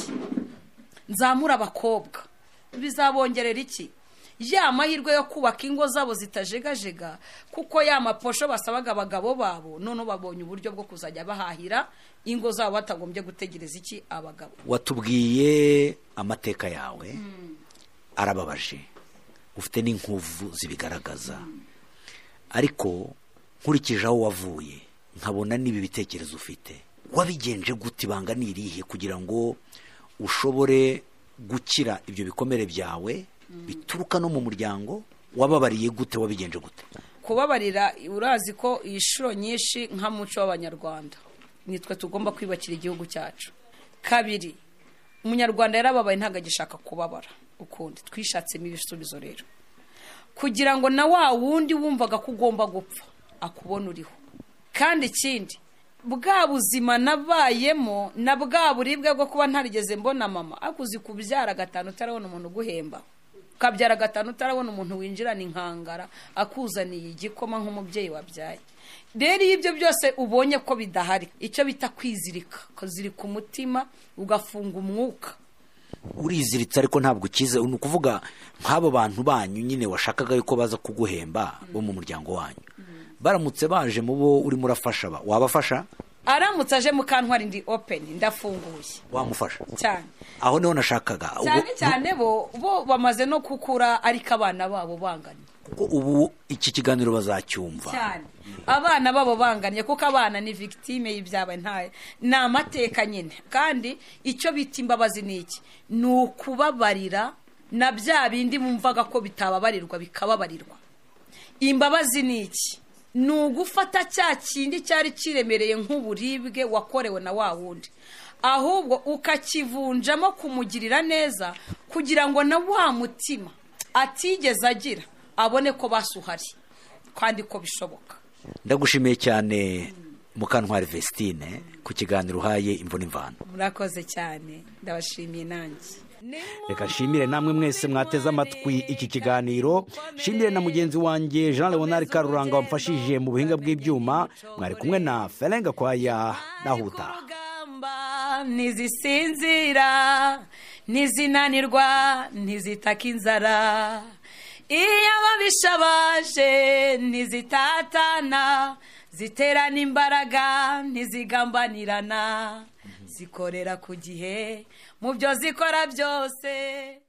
nzamura abakobwa. Bizabongerera iki? Ya mahirwe yo kubaka ingo zabo zitajegajega, kuko ya maposho basabaga abagabo babo none babonye uburyo bwo kuzajya bahahira ingo zabo batagombye gutegereza iki abagabo. Watubwiye amateka yawe, arababaje, ufite n'inkovu zibigaragaza. Ariko nkurikije aho wavuye, nkabona n'ibi bitekerezo ufite, wabigenje gute? Ibanga ni irihe kugira ngo ushobore gukira ibyo bikomere byawe bituruka no mu muryango? Wababariye gute? Wabigenje gute? Kubabarira, urazi ko inshuro nyinshi nka muco w'Abanyarwanda nitwe tugomba kwibakira igihugu cyacu. Kabiri, Umunyarwanda yarababaye, ntabwo agishaka kubabara ukundi. Twishatsemo ibisubizo rero, kugira ngo na wa wundi wumvaga ko ugomba gupfa akubona uriho. Kandi ikindi, bwa buzima nabayemo na bwa buribwe bwo kuba ntarigeze mbona mama, akuzi kubyara 5 utarabona umuntu uguhemba, ukabyara 5 utarabona umuntu winjirana inkangara akuzaniye igikoma nk'umubyeyi wabyaye. Rero iyo ibyo byose ubonye ko bidahari, icyo bita kwizirika, ukazirika umutima, ugafunga umwuka. Uriziritse ariko ntabwo ukize. Ni ukuvuga nk'abo bantu banyu nyine washakaga yuko baza kuguhemba bo mu muryango wanyu, baramutse baje mu bo urimo urafasha, wabafasha? Aramutse aje Mukantwari ndi open, ndafunguye. Wamufasha cyane. Aho niho nashakaga. Cyane cyane bo bamaze no kukura, ariko abana babo banganye. Kuko ubu iki kiganiro bazacyumva cyane, abana babo banganye, kuko abana ni victime y'ibyabaye, nta ni amateka nyine. Kandi icyo bita imbabazi ni iki? Ni ukubabarira na bya bindi bumvaga ko bitababarirwa bikababarirwa. Imbabazi ni iki? Ni ugufata cya kindi cyari kiremereye nk'uburibwe wakorewe na wa wundi, ahubwo ukakivunjamo kumugirira neza, kugira ngo na wa mutima atigeze agira abone ko basuhari kandi ko bishoboka. Ndagushimiye cyane Mukantwari Vestine ku kiganiro uhaye Imvo n'Imvano. Murakoze cyane, ndabashimiye nanjye. Reka nshimire namwe mwese mwateze amatwi iki kiganiro, nshimire na mugenzi wanjye Jean Leonard Karuranga wamfashije mu buhinga bw'ibyuma. Mwari kumwe na Ferenga Kwaya Nahuta. Ntizisinzira, ntizinanirwa, ntizitaka inzara, iyo ababisha baje ntizitatana, ziterana imbaraga, ntizigambanirana, zikorera ku gihe mu byo zikora byose.